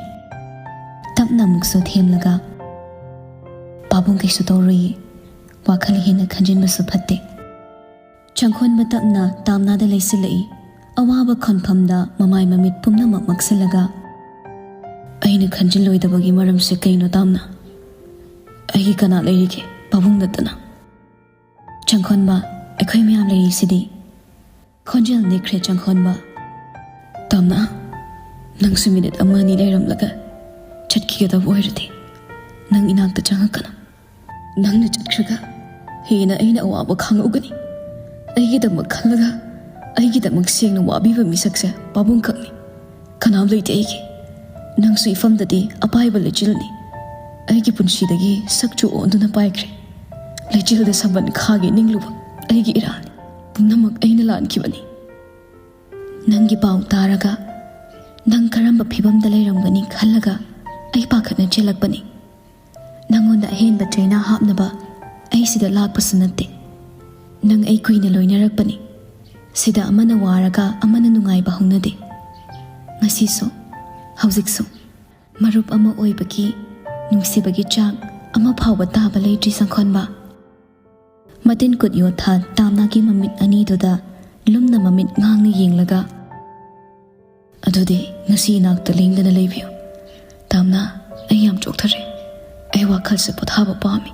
ꯇꯞꯅ ꯑꯃꯨꯛꯁꯨ ꯊꯦꯝꯂꯒ, "ꯄꯥꯕꯨꯡ ꯀꯩꯁꯨ ꯇꯧꯔꯣꯏꯌꯦ꯫ ꯋꯥꯈꯜ ꯍꯦꯟꯅ ꯈꯟꯖꯤꯟꯕꯁꯨ ꯐꯠꯇꯦ"꯫ ꯆꯪꯈꯣꯟꯕ ꯇꯞꯅ ꯇꯥꯝꯅꯥꯗ ꯂꯩꯁꯤꯜꯂꯛꯏ꯫ ꯑꯋꯥꯕ ꯈꯣꯟꯐꯝꯗ ꯃꯃꯥꯏ ꯃꯃꯤꯠ ꯄꯨꯝꯅꯃꯛ ꯃꯛꯁꯤꯜꯂꯒ, "ꯑꯩꯅ ꯈꯟꯖꯤꯜꯂꯣꯏꯗꯕꯒꯤ ꯃꯔꯝꯁꯦ ꯀꯩꯅꯣ, ꯇꯥꯝꯅꯥ? ꯑꯩꯒꯤ ꯀꯅꯥ ꯂꯩꯔꯤꯒꯦ, ꯄꯥꯕꯨꯡ ꯅꯠꯇꯅ?" "ꯆꯪꯈꯣꯟꯕ, ꯑꯩꯈꯣꯏ ꯃꯌꯥꯝ ꯂꯩꯔꯤꯁꯤꯗꯤ"꯫ ꯈꯣꯟꯖꯦꯜ ꯅꯦꯛꯈ꯭ꯔꯦ ꯆꯪꯈꯣꯟꯕ꯫ "ꯇꯥꯝꯅꯥ, ꯅꯪꯁꯨ ꯃꯤꯅꯤꯠ ꯑꯃ ꯑꯅꯤ ꯂꯩꯔꯝꯂꯒ ꯆꯠꯈꯤꯒꯗꯕ ꯑꯣꯏꯔꯗꯤ ꯅꯪ ꯏꯅꯥꯛꯇ ꯆꯪꯉꯛꯀꯅꯨ꯫ ꯅꯪꯅ ꯆꯠꯈ꯭ꯔꯒ ꯍꯦꯟꯅ ꯑꯩꯅ ꯑꯋꯥꯕ ꯈꯥꯡꯉꯧꯒꯅꯤ꯫ ꯑꯩꯒꯤꯗꯃꯛ ꯈꯜꯂꯒ ꯑꯩꯒꯤꯗꯃꯛ ꯁꯦꯡꯅ ꯋꯥꯕꯤꯕ ꯃꯤꯁꯛꯁꯦ ꯄꯥꯕꯨꯡꯈꯛꯅꯤ꯫ ꯀꯅꯥꯝ ꯂꯩꯇꯦ ꯑꯩꯒꯤ꯫ ꯅꯪꯁꯨ ꯏꯐꯝꯗꯗꯤ ꯑꯄꯥꯏꯕ ꯂꯩꯆꯤꯜꯅꯤ꯫ ꯑꯩꯒꯤ ꯄꯨꯟꯁꯤꯗꯒꯤ ꯁꯛꯆꯨ ꯑꯣꯟꯗꯨꯅ ꯄꯥꯏꯈ꯭ꯔꯦ꯫ ꯂꯩꯆꯤꯜꯗ ꯁꯝꯕꯟ ꯈꯥꯒꯦ ꯅꯤꯡꯂꯨꯕ ꯑꯩꯒꯤ ꯏꯔꯥꯜꯅꯤ꯫ ꯄꯨꯝꯅꯃꯛ ꯑꯩꯅ ꯂꯥꯟꯈꯤꯕꯅꯤ꯫ ꯅꯪꯒꯤ ꯄꯥꯎ ꯇꯥꯔꯒ ꯅꯪ ꯀꯔꯝꯕ ꯐꯤꯕꯝꯗ ꯂꯩꯔꯝꯒꯅꯤ ꯈꯜꯂꯒ ꯑꯩ ꯄꯥꯈꯠꯅ ꯆꯦꯜꯂꯛꯄꯅꯤ꯫ ꯅꯪꯉꯣꯟꯗ ꯑꯍꯦꯟꯕ ꯆꯩꯅꯥ ꯍꯥꯞꯅꯕ ꯑꯩ ꯁꯤꯗ ꯂꯥꯛꯄꯁꯨ ꯅꯠꯇꯦ꯫ ꯅꯪ ꯑꯩ ꯀꯨꯏꯅ ꯂꯣꯏꯅꯔꯛꯄꯅꯤ꯫ ꯁꯤꯗ ꯑꯃꯅ ꯋꯥꯔꯒ ꯑꯃꯅ ꯅꯨꯡꯉꯥꯏꯕ ꯍꯧꯅꯗꯦ꯫ ꯉꯁꯤꯁꯨ, ꯍꯧꯖꯤꯛꯁꯨ ꯃꯔꯨꯞ ꯑꯃ ꯑꯣꯏꯕꯒꯤ ꯅꯨꯡꯁꯤꯕꯒꯤ ꯆꯥꯛ ꯑꯃ ꯐꯥꯎꯕ ꯇꯥꯕ ꯂꯩꯇ꯭ꯔꯤ ꯆꯪꯈꯣꯟꯕ"꯫ ꯃꯇꯤꯟ ꯀꯨꯠ ꯌꯣꯠꯊ ꯇꯥꯝꯅꯥꯒꯤ ꯃꯃꯤꯠ ꯑꯅꯤꯗꯨꯗ ꯂꯨꯝꯅ ꯃꯃꯤꯠ ꯉꯥꯡꯅ ꯌꯦꯡꯂꯒ, "ꯑꯗꯨꯗꯤ ꯉꯁꯤ ꯏꯅꯥꯛꯇ ꯂꯦꯡꯗꯅ ꯂꯩꯕꯤꯌꯨ꯫ ꯇꯥꯝꯅꯥ, ꯑꯩ ꯌꯥꯝ ꯆꯣꯛꯊꯔꯦ꯫ ꯑꯩ ꯋꯥꯈꯜꯁꯦ ꯄꯣꯊꯥꯕ ꯄꯥꯝꯃꯤ꯫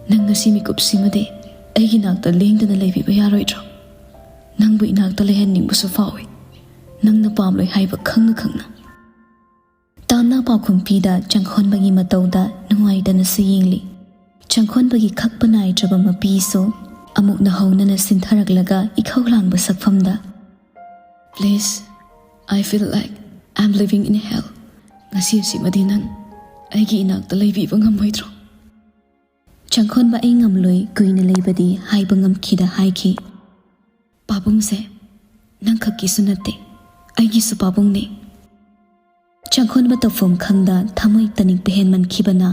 ꯅꯪ ꯉꯁꯤ ꯃꯤꯀꯨꯞꯁꯤꯃꯗꯤ ꯑꯩꯒꯤ ꯅꯥꯛꯇ ꯂꯦꯡꯗꯅ ꯂꯩꯕꯤꯕ ꯌꯥꯔꯣꯏꯗ꯭ꯔꯣ? ꯅꯪꯕꯨ ꯏꯅꯥꯛꯇ ꯂꯩꯍꯟꯅꯤꯡꯕꯁꯨ ꯐꯥꯎꯏ꯫ ꯅꯪꯅ ꯄꯥꯝꯂꯣꯏ ꯍꯥꯏꯕ ꯈꯪꯅ ꯈꯪꯅ꯫ ꯇꯥꯝꯅ ꯄꯥꯎꯈꯨꯝ ꯄꯤꯗ ꯆꯪꯈꯣꯟꯕꯒꯤ ꯃꯇꯧꯗ ꯅꯨꯡꯉꯥꯏꯇꯅꯁꯨ ꯌꯦꯡꯂꯤ꯫ ꯆꯪꯈꯣꯟꯕꯒꯤ ꯈꯛꯄ ꯅꯥꯏꯗ꯭ꯔꯕ ꯃꯄꯤꯁꯨ ꯑꯃꯨꯛꯅ ꯍꯧꯅꯅ ꯁꯤꯟꯊꯔꯛꯂꯒ ꯏꯈꯧ ꯂꯥꯡꯕ ꯁꯛꯐꯝꯗ, "Please, I feel like I'm living in hell. ꯉꯁꯤ ꯑꯁꯤꯃꯗꯤ ꯅꯪ ꯑꯩꯒꯤ ꯏꯅꯥꯛꯇ ꯂꯩꯕꯤꯕ ꯉꯝꯃꯣꯏꯗ꯭ꯔꯣ?" ꯆꯪꯈꯣꯟꯕ ꯑꯩ ꯉꯝꯂꯣꯏ ꯀꯨꯏꯅ ꯂꯩꯕꯗꯤ ꯍꯥꯏꯕ ꯉꯝꯈꯤꯗ ꯍꯥꯏꯈꯤ, "ꯄꯥꯕꯨꯡꯁꯦ ꯅꯪꯈꯛꯀꯤꯁꯨ ꯅꯠꯇꯦ, ꯑꯩꯒꯤꯁꯨ ꯄꯥꯕꯨꯡꯅꯦ꯫" ꯆꯪꯈꯣꯟꯕ ꯇꯧꯐꯝ ꯈꯪꯗ ꯊꯃꯣꯏ ꯇꯅꯤꯛꯄ ꯍꯦꯟꯃꯟꯈꯤꯕꯅ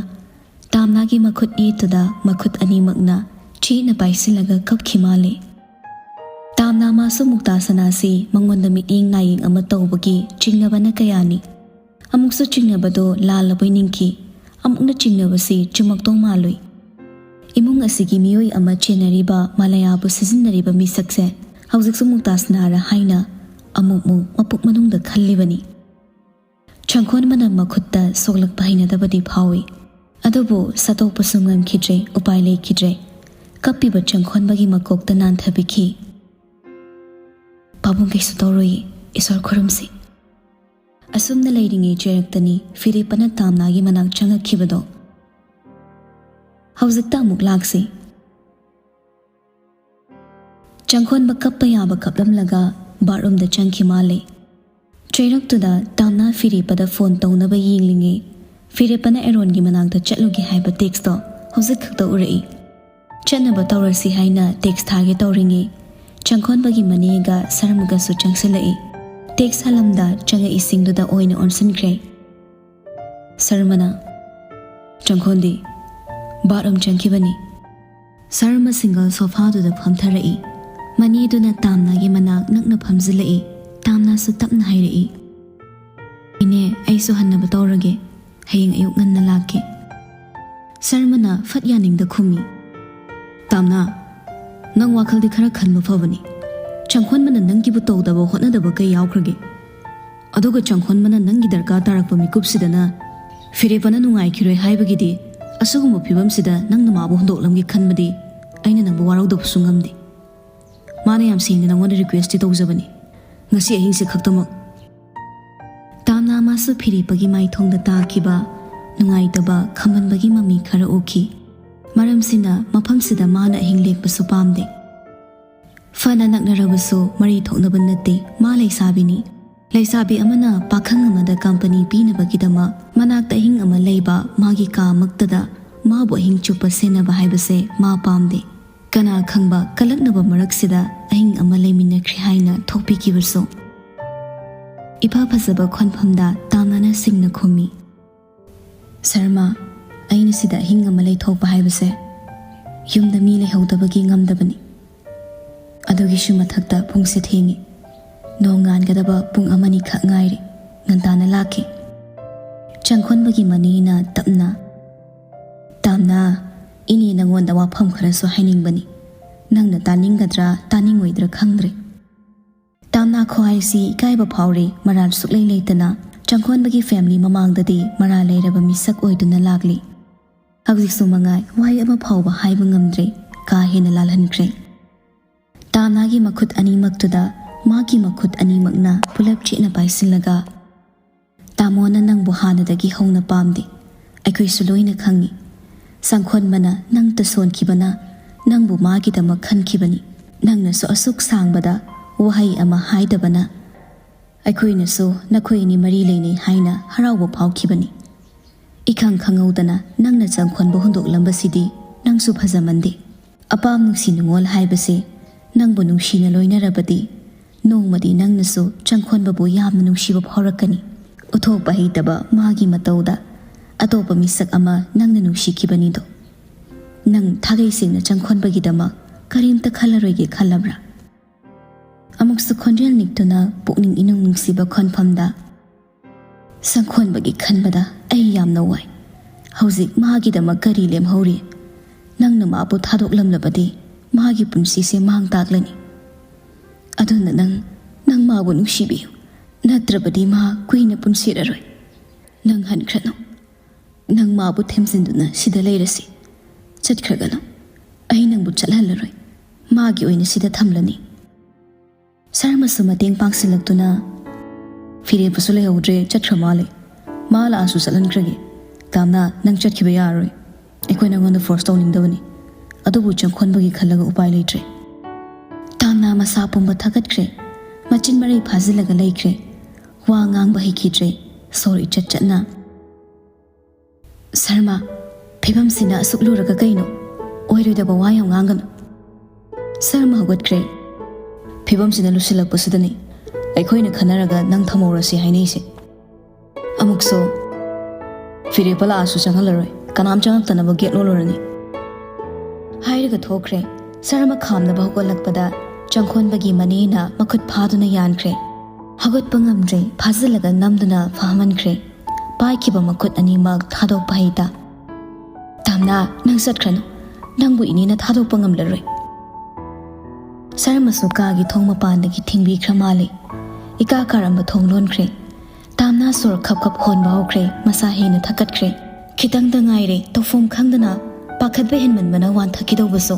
ꯇꯥꯝꯅꯥꯒꯤ ꯃꯈꯨꯠ ꯌꯦꯠꯇꯨꯗ ꯃꯈꯨꯠ ꯑꯅꯤꯃꯛꯅ ꯆꯦꯠꯅ ꯄꯥꯏꯁꯤꯜꯂꯒ ꯀꯞꯈꯤ ꯃꯥꯜꯂꯤ꯫ ꯇꯥꯝꯅꯥ ꯃꯥꯁꯨ ꯃꯨꯛꯇꯥ ꯁꯅꯥꯁꯤ ꯃꯉꯣꯟꯗ ꯃꯤꯠꯌꯦꯡ ꯅꯥꯌꯦꯡ ꯑꯃ ꯇꯧꯕꯒꯤ ꯆꯤꯡꯅꯕꯅ ꯀꯌꯥꯅꯤ꯫ ꯑꯃꯨꯛꯁꯨ ꯆꯤꯡꯅꯕꯗꯣ ꯂꯥꯜꯂꯕꯣꯏ ꯅꯤꯡꯈꯤ, ꯑꯃꯨꯛꯅ ꯆꯤꯡꯅꯕꯁꯤ ꯆꯨꯝꯃꯛꯇꯧ ꯃꯥꯜꯂꯨꯏ꯫ ꯏꯃꯨꯡ ꯑꯁꯤꯒꯤ ꯃꯤꯑꯣꯏ ꯑꯃ ꯆꯦꯟꯅꯔꯤꯕ ꯃꯥꯂꯌꯥꯕꯨ ꯁꯤꯖꯤꯟꯅꯔꯤꯕ ꯃꯤꯁꯛꯁꯦ ꯍꯧꯖꯤꯛꯁꯨ ꯃꯨꯛꯇꯥꯁꯅꯥꯔ ꯍꯥꯏꯅ ꯑꯃꯨꯛꯃꯨꯛ ꯃꯄꯨꯛ ꯃꯅꯨꯡꯗ ꯈꯜꯂꯤꯕꯅꯤ꯫ ꯆꯪꯈꯣꯟꯕꯅ ꯃꯈꯨꯠꯇ ꯁꯣꯛꯂꯛꯄ ꯍꯩꯅꯗꯕꯗꯤ ꯐꯥꯎꯏ, ꯑꯗꯨꯕꯨ ꯁꯠꯇꯣꯛꯄꯁꯨ ꯉꯝꯈꯤꯗ꯭ꯔꯦ, ꯎꯄꯥꯏ ꯂꯩꯈꯤꯗ꯭ꯔꯦ꯫ ꯀꯞꯄꯤꯕ ꯆꯪꯈꯣꯟꯕꯒꯤ ꯃꯀꯣꯛꯇ ꯅꯥꯟꯊꯕꯤꯈꯤ꯫ "ꯄꯥꯕꯨꯡ ꯀꯩꯁꯨ ꯇꯧꯔꯣꯏꯌꯦ, ꯏꯁꯣꯔ ꯈꯨꯔꯨꯝꯁꯤ꯫" ꯑꯁꯨꯝꯅ ꯂꯩꯔꯤꯉꯩ ꯆꯩꯔꯛꯇꯅꯤ ꯐꯤꯔꯦꯞꯄꯅ ꯇꯥꯝꯅꯥꯒꯤ ꯃꯅꯥꯛ ꯆꯪꯉꯛꯈꯤꯕꯗꯣ꯫ ꯍꯧꯖꯤꯛꯇ ꯑꯃꯨꯛ ꯂꯥꯛꯁꯤ꯫ ꯆꯪꯈꯣꯟꯕ ꯀꯞꯄ ꯌꯥꯕ ꯀꯞꯂꯝꯂꯒ ꯕꯥꯠꯔꯨꯝꯗ ꯆꯪꯈꯤ ꯃꯥꯜꯂꯦ꯫ ꯆꯩꯔꯛꯇꯨꯗ ꯇꯥꯝꯅꯥ ꯐꯤꯔꯦꯞꯄꯗ ꯐꯣꯟ ꯇꯧꯅꯕ ꯌꯦꯡꯂꯤꯉꯩ ꯐꯤꯔꯦꯞꯄꯅ ꯑꯦꯔꯣꯟꯒꯤ ꯃꯅꯥꯛꯇ ꯆꯠꯂꯨꯒꯦ ꯍꯥꯏꯕ ꯇꯦꯛꯁꯇꯣ ꯍꯧꯖꯤꯛ ꯈꯛꯇ ꯎꯔꯛꯏ꯫ ꯆꯠꯅꯕ ꯇꯧꯔꯁꯤ ꯍꯥꯏꯅ ꯇꯦꯛꯁ ꯊꯥꯒꯦ ꯇꯧꯔꯤꯉꯩ ꯆꯪꯈꯣꯟꯕꯒꯤ ꯃꯅꯦꯒ ꯁꯔꯃꯒꯁꯨ ꯆꯪꯁꯤꯜꯂꯛꯏ꯫ ꯇꯦꯛꯁ ꯍꯜꯂꯝꯗ ꯆꯪꯉꯛꯏꯁꯤꯡꯗꯨꯗ ꯑꯣꯏꯅ ꯑꯣꯟꯁꯤꯟꯈ꯭ꯔꯦ꯫ ꯁꯔꯃꯅ, "ꯆꯪꯈꯣꯟꯗꯤ?" "ꯕꯥꯠꯔꯨꯝ ꯆꯪꯈꯤꯕꯅꯤ꯫" ꯁꯔꯃ ꯁꯤꯡꯒꯜ ꯁꯣꯐꯥꯗꯨꯗ ꯐꯝꯊꯔꯛꯏ꯫ ꯃꯅꯦꯗꯨꯅ ꯇꯥꯝꯅꯥꯒꯤ ꯃꯅꯥꯛ ꯅꯛꯅ ꯐꯝꯖꯤꯜꯂꯛꯏ꯫ ꯇꯥꯝꯅꯥꯁꯨ ꯇꯞꯅ ꯍꯥꯏꯔꯛꯏ, "ꯏꯅꯦ, ꯑꯩꯁꯨ ꯍꯟꯅꯕ ꯇꯧꯔꯒꯦ꯫ ꯍꯌꯦꯡ ꯑꯌꯨꯛ ꯉꯟꯅ ꯂꯥꯛꯀꯦ꯫" ꯁꯔꯃꯅ ꯐꯠ ꯌꯥꯅꯤꯡꯗ ꯈꯨꯝꯃꯤ, "ꯇꯥꯝꯅꯥ, ꯅꯪ ꯋꯥꯈꯜꯗꯤ ꯈꯔ ꯈꯟꯕ ꯐꯕꯅꯤ꯫ ꯆꯪꯈꯣꯟꯕꯅ ꯅꯪꯒꯤꯕꯨ ꯇꯧꯗꯕ ꯍꯣꯠꯅꯗꯕ ꯀꯩ ꯌꯥꯎꯈ꯭ꯔꯒꯦ? ꯑꯗꯨꯒ ꯆꯪꯈꯣꯟꯕꯅ ꯅꯪꯒꯤ ꯗꯔꯀꯥꯔ ꯇꯥꯔꯛꯄ ꯃꯤꯀꯨꯞꯁꯤꯗꯅ ꯐꯤꯔꯦꯞꯄꯅ ꯅꯨꯡꯉꯥꯏꯈꯤꯔꯣꯏ ꯍꯥꯏꯕꯒꯤꯗꯤ ꯑꯁꯤꯒꯨꯝꯕ ꯐꯤꯕꯝꯁꯤꯗ ꯅꯪꯅ ꯃꯥꯕꯨ ꯍꯨꯟꯗꯣꯛꯂꯝꯒꯦ ꯈꯟꯕꯗꯤ ꯑꯩꯅ ꯅꯪꯕꯨ ꯋꯥꯔꯧꯗꯕꯁꯨ ꯉꯝꯗꯦ꯫ ꯃꯥꯅ ꯌꯥꯝ ꯁꯦꯡꯅ ꯅꯪꯉꯣꯟꯗ ꯔꯤꯀ꯭ꯋꯦꯁꯇꯤ ꯇꯧꯖꯕꯅꯤ, ꯉꯁꯤ ꯑꯍꯤꯡꯁꯦ ꯈꯛꯇꯃꯛ꯫ ꯇꯥꯝꯅ ꯃꯥꯁꯨ ꯐꯤꯔꯦꯞꯄꯒꯤ ꯃꯥꯏꯊꯣꯡꯗ ꯇꯥꯈꯤꯕ ꯅꯨꯡꯉꯥꯏꯇꯕ, ꯈꯝꯍꯟꯕꯒꯤ ꯃꯃꯤ ꯈꯔ ꯎꯈꯤ꯫ ꯃꯔꯝꯁꯤꯅ ꯃꯐꯝꯁꯤꯗ ꯃꯥꯅ ꯑꯍꯤꯡ ꯂꯦꯛꯄꯁꯨ ꯄꯥꯝꯗꯦ꯫ ꯐꯅ ꯅꯛꯅꯔꯕꯁꯨ ꯃꯔꯤ ꯊꯣꯛꯅꯕ ꯅꯠꯇꯦ꯫ ꯃꯥ ꯂꯩꯁꯥꯕꯤꯅꯤ꯫ ꯂꯩꯁꯥꯕꯤ ꯑꯃꯅ ꯄꯥꯈꯪ ꯑꯃꯗ ꯀꯝꯄꯅꯤ ꯄꯤꯅꯕꯒꯤꯗꯃꯛ ꯃꯅꯥꯛꯇ ꯑꯍꯤꯡ ꯑꯃ ꯂꯩꯕ ꯃꯥꯒꯤ ꯀꯥꯃꯛꯇꯗ ꯃꯥꯕꯨ ꯑꯍꯤꯡ ꯆꯨꯞꯄ ꯁꯦꯟꯅꯕ ꯍꯥꯏꯕꯁꯦ ꯃꯥ ꯄꯥꯝꯗꯦ꯫ ꯀꯅꯥ ꯈꯪꯕ ꯀꯂꯛꯅꯕ ꯃꯔꯛꯁꯤꯗ ꯑꯍꯤꯡ ꯑꯃ ꯂꯩꯃꯤꯟꯅꯈ꯭ꯔꯦ ꯍꯥꯏꯅ ꯊꯣꯛꯄꯤꯈꯤꯕꯁꯨ꯫ ꯏꯐ ꯐꯖꯕ ꯈꯣꯟꯐꯝꯗ ꯇꯥꯝꯅꯅ ꯁꯤꯡꯅ ꯈꯨꯝꯃꯤ, "ꯁꯔꯃ, ꯑꯩꯅ ꯁꯤꯗ ꯑꯍꯤꯡ ꯑꯃ ꯂꯩꯊꯣꯛꯄ ꯍꯥꯏꯕꯁꯦ ꯌꯨꯝꯗ ꯃꯤ ꯂꯩꯍꯧꯗꯕꯒꯤ ꯉꯝꯗꯕꯅꯤ꯫ ꯑꯗꯨꯒꯤꯁꯨ ꯃꯊꯛꯇ ꯄꯨꯡꯁꯦ ꯊꯦꯡꯉꯤ꯫ ꯅꯣꯡ ꯉꯥꯟꯒꯗꯕ ꯄꯨꯡ ꯑꯃꯅꯤꯈꯛ ꯉꯥꯏꯔꯦ꯫ ꯉꯟꯇꯥꯅ ꯂꯥꯛꯀꯦ꯫" ꯆꯪꯈꯣꯟꯕꯒꯤ ꯃꯅꯦꯅ ꯇꯞꯅ, "ꯇꯥꯝꯅ, ꯏꯅꯦ ꯅꯪꯉꯣꯟꯗ ꯋꯥꯐꯝ ꯈꯔꯁꯨ ꯍꯥꯏꯅꯤꯡꯕꯅꯤ꯫ ꯅꯪꯅ ꯇꯥꯅꯤꯡꯒꯗ꯭ꯔꯥ ꯇꯥꯅꯤꯡꯉꯣꯏꯗ꯭ꯔꯥ ꯈꯪꯗ꯭ꯔꯦ꯫" ꯇꯥꯝꯅ ꯈ꯭ꯋꯥꯏꯁꯤ ꯏꯀꯥꯏꯕ ꯐꯥꯎꯔꯦ, ꯃꯔꯥꯜ ꯁꯨꯛꯂꯩ ꯂꯩꯇꯅ ꯆꯪꯈꯣꯟꯕꯒꯤ ꯐꯦꯃꯤꯂꯤ ꯃꯃꯥꯡꯗꯗꯤ ꯃꯔꯥꯜ ꯂꯩꯔꯕ ꯃꯤꯁꯛ ꯑꯣꯏꯗꯨꯅ ꯂꯥꯛꯂꯤ꯫ ꯍꯧꯖꯤꯛꯁꯨ ꯃꯉꯥꯏ ꯋꯥꯍꯩ ꯑꯃ ꯐꯥꯎꯕ ꯍꯥꯏꯕ ꯉꯝꯗ꯭ꯔꯦ, ꯀꯥ ꯍꯦꯟꯅ ꯂꯥꯜꯍꯟꯈ꯭ꯔꯦ꯫ ꯇꯥꯝꯅꯥꯒꯤ ꯃꯈꯨꯠ ꯑꯅꯤꯃꯛꯇꯨꯗ ꯃꯥꯒꯤ ꯃꯈꯨꯠ ꯑꯅꯤꯃꯛꯅ ꯄꯨꯂꯞ ꯆꯦꯠꯅ ꯄꯥꯏꯁꯤꯜꯂꯒ, "ꯇꯥꯃꯣꯅ ꯅꯪꯕꯨ ꯍꯥꯟꯅꯗꯒꯤ ꯍꯧꯅ ꯄꯥꯝꯗꯦ, ꯑꯩꯈꯣꯏꯁꯨ ꯂꯣꯏꯅ ꯈꯪꯉꯤ꯫ ꯆꯪꯈꯣꯟꯕꯅ ꯅꯪꯇ ꯁꯣꯟꯈꯤꯕꯅ ꯅꯪꯕꯨ ꯃꯥꯒꯤꯗꯃꯛ ꯈꯟꯈꯤꯕꯅꯤ꯫ ꯅꯪꯅꯁꯨ ꯑꯁꯨꯛ ꯁꯥꯡꯕꯗ ꯋꯥꯍꯩ ꯑꯃ ꯍꯥꯏꯗꯕꯅ ꯑꯩꯈꯣꯏꯅꯁꯨ ꯅꯈꯣꯏ ꯑꯅꯤ ꯃꯔꯤ ꯂꯩꯅꯩ ꯍꯥꯏꯅ ꯍꯔꯥꯎꯕ ꯐꯥꯎꯈꯤꯕꯅꯤ꯫ ꯏꯈꯪ ꯈꯪꯍꯧꯗꯅ ꯅꯪꯅ ꯆꯪꯈꯣꯟꯕ ꯍꯨꯟꯗꯣꯛꯂꯝꯕꯁꯤꯗꯤ ꯅꯪꯁꯨ ꯐꯖꯃꯟꯗꯦ꯫ ꯑꯄꯥꯝ ꯅꯨꯡꯁꯤ ꯅꯨꯡꯉꯣꯜ ꯍꯥꯏꯕꯁꯦ ꯅꯪꯕꯨ ꯅꯨꯡꯁꯤꯅ ꯂꯣꯏꯅꯔꯕꯗꯤ ꯅꯣꯡꯃꯗꯤ ꯅꯪꯅꯁꯨ ꯆꯪꯈꯣꯟꯕꯕꯨ ꯌꯥꯝꯅ ꯅꯨꯡꯁꯤꯕ ꯐꯥꯎꯔꯛꯀꯅꯤ꯫ ꯎꯠꯊꯣꯛꯄ ꯍꯩꯇꯕ ꯃꯥꯒꯤ ꯃꯇꯧꯗ ꯑꯇꯣꯞꯄ ꯃꯤꯁꯛ ꯑꯃ ꯅꯪꯅ ꯅꯨꯡꯁꯤꯈꯤꯕꯅꯤꯗꯣ꯫ ꯅꯪ ꯊꯥꯒꯩ ꯁꯦꯡꯅ ꯆꯪꯈꯣꯟꯕꯒꯤꯗꯃꯛ ꯀꯔꯤꯝꯇ ꯈꯜꯂꯔꯣꯏꯒꯦ ꯈꯜꯂꯕ꯭ꯔꯥ?" ꯑꯃꯨꯛꯁꯨ ꯈꯣꯟꯖꯦꯜ ꯅꯤꯛꯇꯨꯅ ꯄꯨꯛꯅꯤꯡ ꯏꯅꯨꯡ ꯅꯨꯡꯁꯤꯕ ꯈꯣꯟꯐꯝꯗ, "ꯆꯪꯈꯣꯟꯕꯒꯤ ꯈꯟꯕꯗ ꯑꯩ ꯌꯥꯝꯅ ꯋꯥꯏ꯫ ꯍꯧꯖꯤꯛ ꯃꯥꯒꯤꯗꯃꯛ ꯀꯔꯤ ꯂꯦꯝꯍꯧꯔꯤ? ꯅꯪꯅ ꯃꯥꯕꯨ ꯊꯥꯗꯣꯛꯂꯝꯂꯕꯗꯤ ꯃꯥꯒꯤ ꯄꯨꯟꯁꯤꯁꯦ ꯃꯥꯡ ꯇꯥꯛꯂꯅꯤ꯫ ꯑꯗꯨꯅ ꯅꯪ, ꯅꯪ ꯃꯥꯕꯨ ꯅꯨꯡꯁꯤꯕꯤꯌꯨ, ꯅꯠꯇ꯭ꯔꯕꯗꯤ ꯃꯥ ꯀꯨꯏꯅ ꯄꯨꯟꯁꯤꯔꯔꯣꯏ꯫ ꯅꯪ ꯍꯟꯈ꯭ꯔꯅꯨ꯫" "ꯅꯪ ꯃꯥꯕꯨ ꯊꯦꯝꯖꯤꯟꯗꯨꯅ ꯁꯤꯗ ꯂꯩꯔꯁꯤ꯫ ꯆꯠꯈ꯭ꯔꯒꯅꯨ꯫ ꯑꯩ ꯅꯪꯕꯨ ꯆꯠꯍꯜꯂꯔꯣꯏ꯫ ꯃꯥꯒꯤ ꯑꯣꯏꯅ ꯁꯤꯗ ꯊꯝꯂꯅꯤ꯫" ꯁꯔꯃꯁꯨ ꯃꯇꯦꯡ ꯄꯥꯡꯁꯤꯜꯂꯛꯇꯨꯅ, "ꯐꯤꯔꯦꯞꯄꯁꯨ ꯂꯩꯍꯧꯗ꯭ꯔꯦ, ꯆꯠꯈ꯭ꯔ ꯃꯥꯜꯂꯦ꯫ ꯃꯥ ꯂꯥꯛꯑꯁꯨ ꯆꯠꯍꯟꯈ꯭ꯔꯒꯦ꯫ ꯇꯥꯝꯅꯥ, ꯅꯪ ꯆꯠꯈꯤꯕ ꯌꯥꯔꯔꯣꯏ꯫ ꯑꯩꯈꯣꯏ ꯅꯪꯉꯣꯟꯗ ꯐꯣꯔꯁ ꯇꯧꯅꯤꯡꯗꯕꯅꯤ꯫ ꯑꯗꯨꯕꯨ ꯆꯪꯈꯣꯟꯕꯒꯤ ꯈꯜꯂꯒ ꯎꯄꯥꯏ ꯂꯩꯇ꯭ꯔꯦ꯫" ꯇꯥꯝꯅꯥ ꯃꯁꯥ ꯄꯨꯝꯕ ꯊꯀꯠꯈ꯭ꯔꯦ꯫ ꯃꯆꯤꯟ ꯃꯔꯩ ꯐꯥꯖꯤꯜꯂꯒ ꯂꯩꯈ꯭ꯔꯦ꯫ ꯋꯥ ꯉꯥꯡꯕ ꯍꯩꯈꯤꯗ꯭ꯔꯦ꯫ ꯁꯣꯔ ꯏꯆꯠ ꯆꯠꯅ, "ꯁꯔꯃ, ꯐꯤꯕꯝꯁꯤꯅ ꯑꯁꯨꯛ ꯂꯨꯔꯒ ꯀꯩꯅꯣ? ꯑꯣꯏꯔꯣꯏꯗꯕ ꯋꯥ ꯌꯥꯝ ꯉꯥꯡꯒꯅꯨ꯫" ꯁꯔꯃ ꯍꯧꯒꯠꯈ꯭ꯔꯦ꯫ "ꯐꯤꯕꯝꯁꯤꯅ ꯂꯨꯁꯤꯜꯂꯛꯄꯁꯤꯗꯅꯤ ꯑꯩꯈꯣꯏꯅ ꯈꯟꯅꯔꯒ ꯅꯪ ꯊꯝꯍꯧꯔꯁꯤ ꯍꯥꯏꯅꯩꯁꯦ꯫ ꯑꯃꯨꯛꯁꯨ, ꯐꯤꯔꯦꯞꯄ ꯂꯥꯛꯑꯁꯨ ꯆꯪꯍꯜꯂꯔꯣꯏ, ꯀꯅꯥꯝ ꯆꯪꯉꯛꯇꯅꯕ ꯒꯦꯠ ꯂꯣꯜꯂꯨꯔꯅꯤ꯫" ꯍꯥꯏꯔꯒ ꯊꯣꯛꯈ꯭ꯔꯦ꯫ ꯁꯔꯃ ꯈꯥꯝꯅꯕ ꯍꯧꯒꯠꯂꯛꯄꯗ ꯆꯪꯈꯣꯟꯕꯒꯤ ꯃꯅꯦꯅ ꯃꯈꯨꯠ ꯐꯥꯗꯨꯅ ꯌꯥꯟꯈ꯭ꯔꯦ꯫ ꯍꯧꯒꯠꯄ ꯉꯝꯗ꯭ꯔꯦ, ꯐꯥꯖꯤꯜꯂꯒ ꯅꯝꯗꯨꯅ ꯐꯝꯍꯟꯈ꯭ꯔꯦ꯫ ꯄꯥꯏꯈꯤꯕ ꯃꯈꯨꯠ ꯑꯅꯤꯃꯛ ꯊꯥꯗꯣꯛꯄ ꯍꯩꯇ꯫ "ꯇꯥꯝꯅꯥ, ꯅꯪ ꯆꯠꯈ꯭ꯔꯅꯨ꯫ ꯅꯪꯕꯨ ꯏꯅꯦꯅ ꯊꯥꯗꯣꯛꯄ ꯉꯝꯂꯔꯣꯏ꯫" ꯁꯔꯃꯁꯨ ꯀꯥꯒꯤ ꯊꯣꯡ ꯃꯄꯥꯟꯗꯒꯤ ꯊꯤꯡꯕꯤꯈ꯭ꯔ ꯃꯥꯜꯂꯦ꯫ ꯏꯀꯥ ꯀꯥꯔꯝꯕ ꯊꯣꯡ ꯂꯣꯟꯈ꯭ꯔꯦ꯫ ꯇꯥꯝꯅꯥ ꯁꯣꯔ ꯈꯞ ꯈꯞ ꯍꯣꯟꯕ ꯍꯧꯈ꯭ꯔꯦ, ꯃꯁꯥ ꯍꯦꯟꯅ ꯊꯛꯀꯠꯈ꯭ꯔꯦ꯫ ꯈꯤꯇꯪꯗ ꯉꯥꯏꯔꯦ, ꯇꯧꯐꯝ ꯈꯪꯗꯅ ꯄꯥꯈꯠꯄ ꯍꯦꯟꯃꯟꯕꯅ ꯋꯥꯟꯊꯈꯤꯗꯧꯕꯁꯨ꯫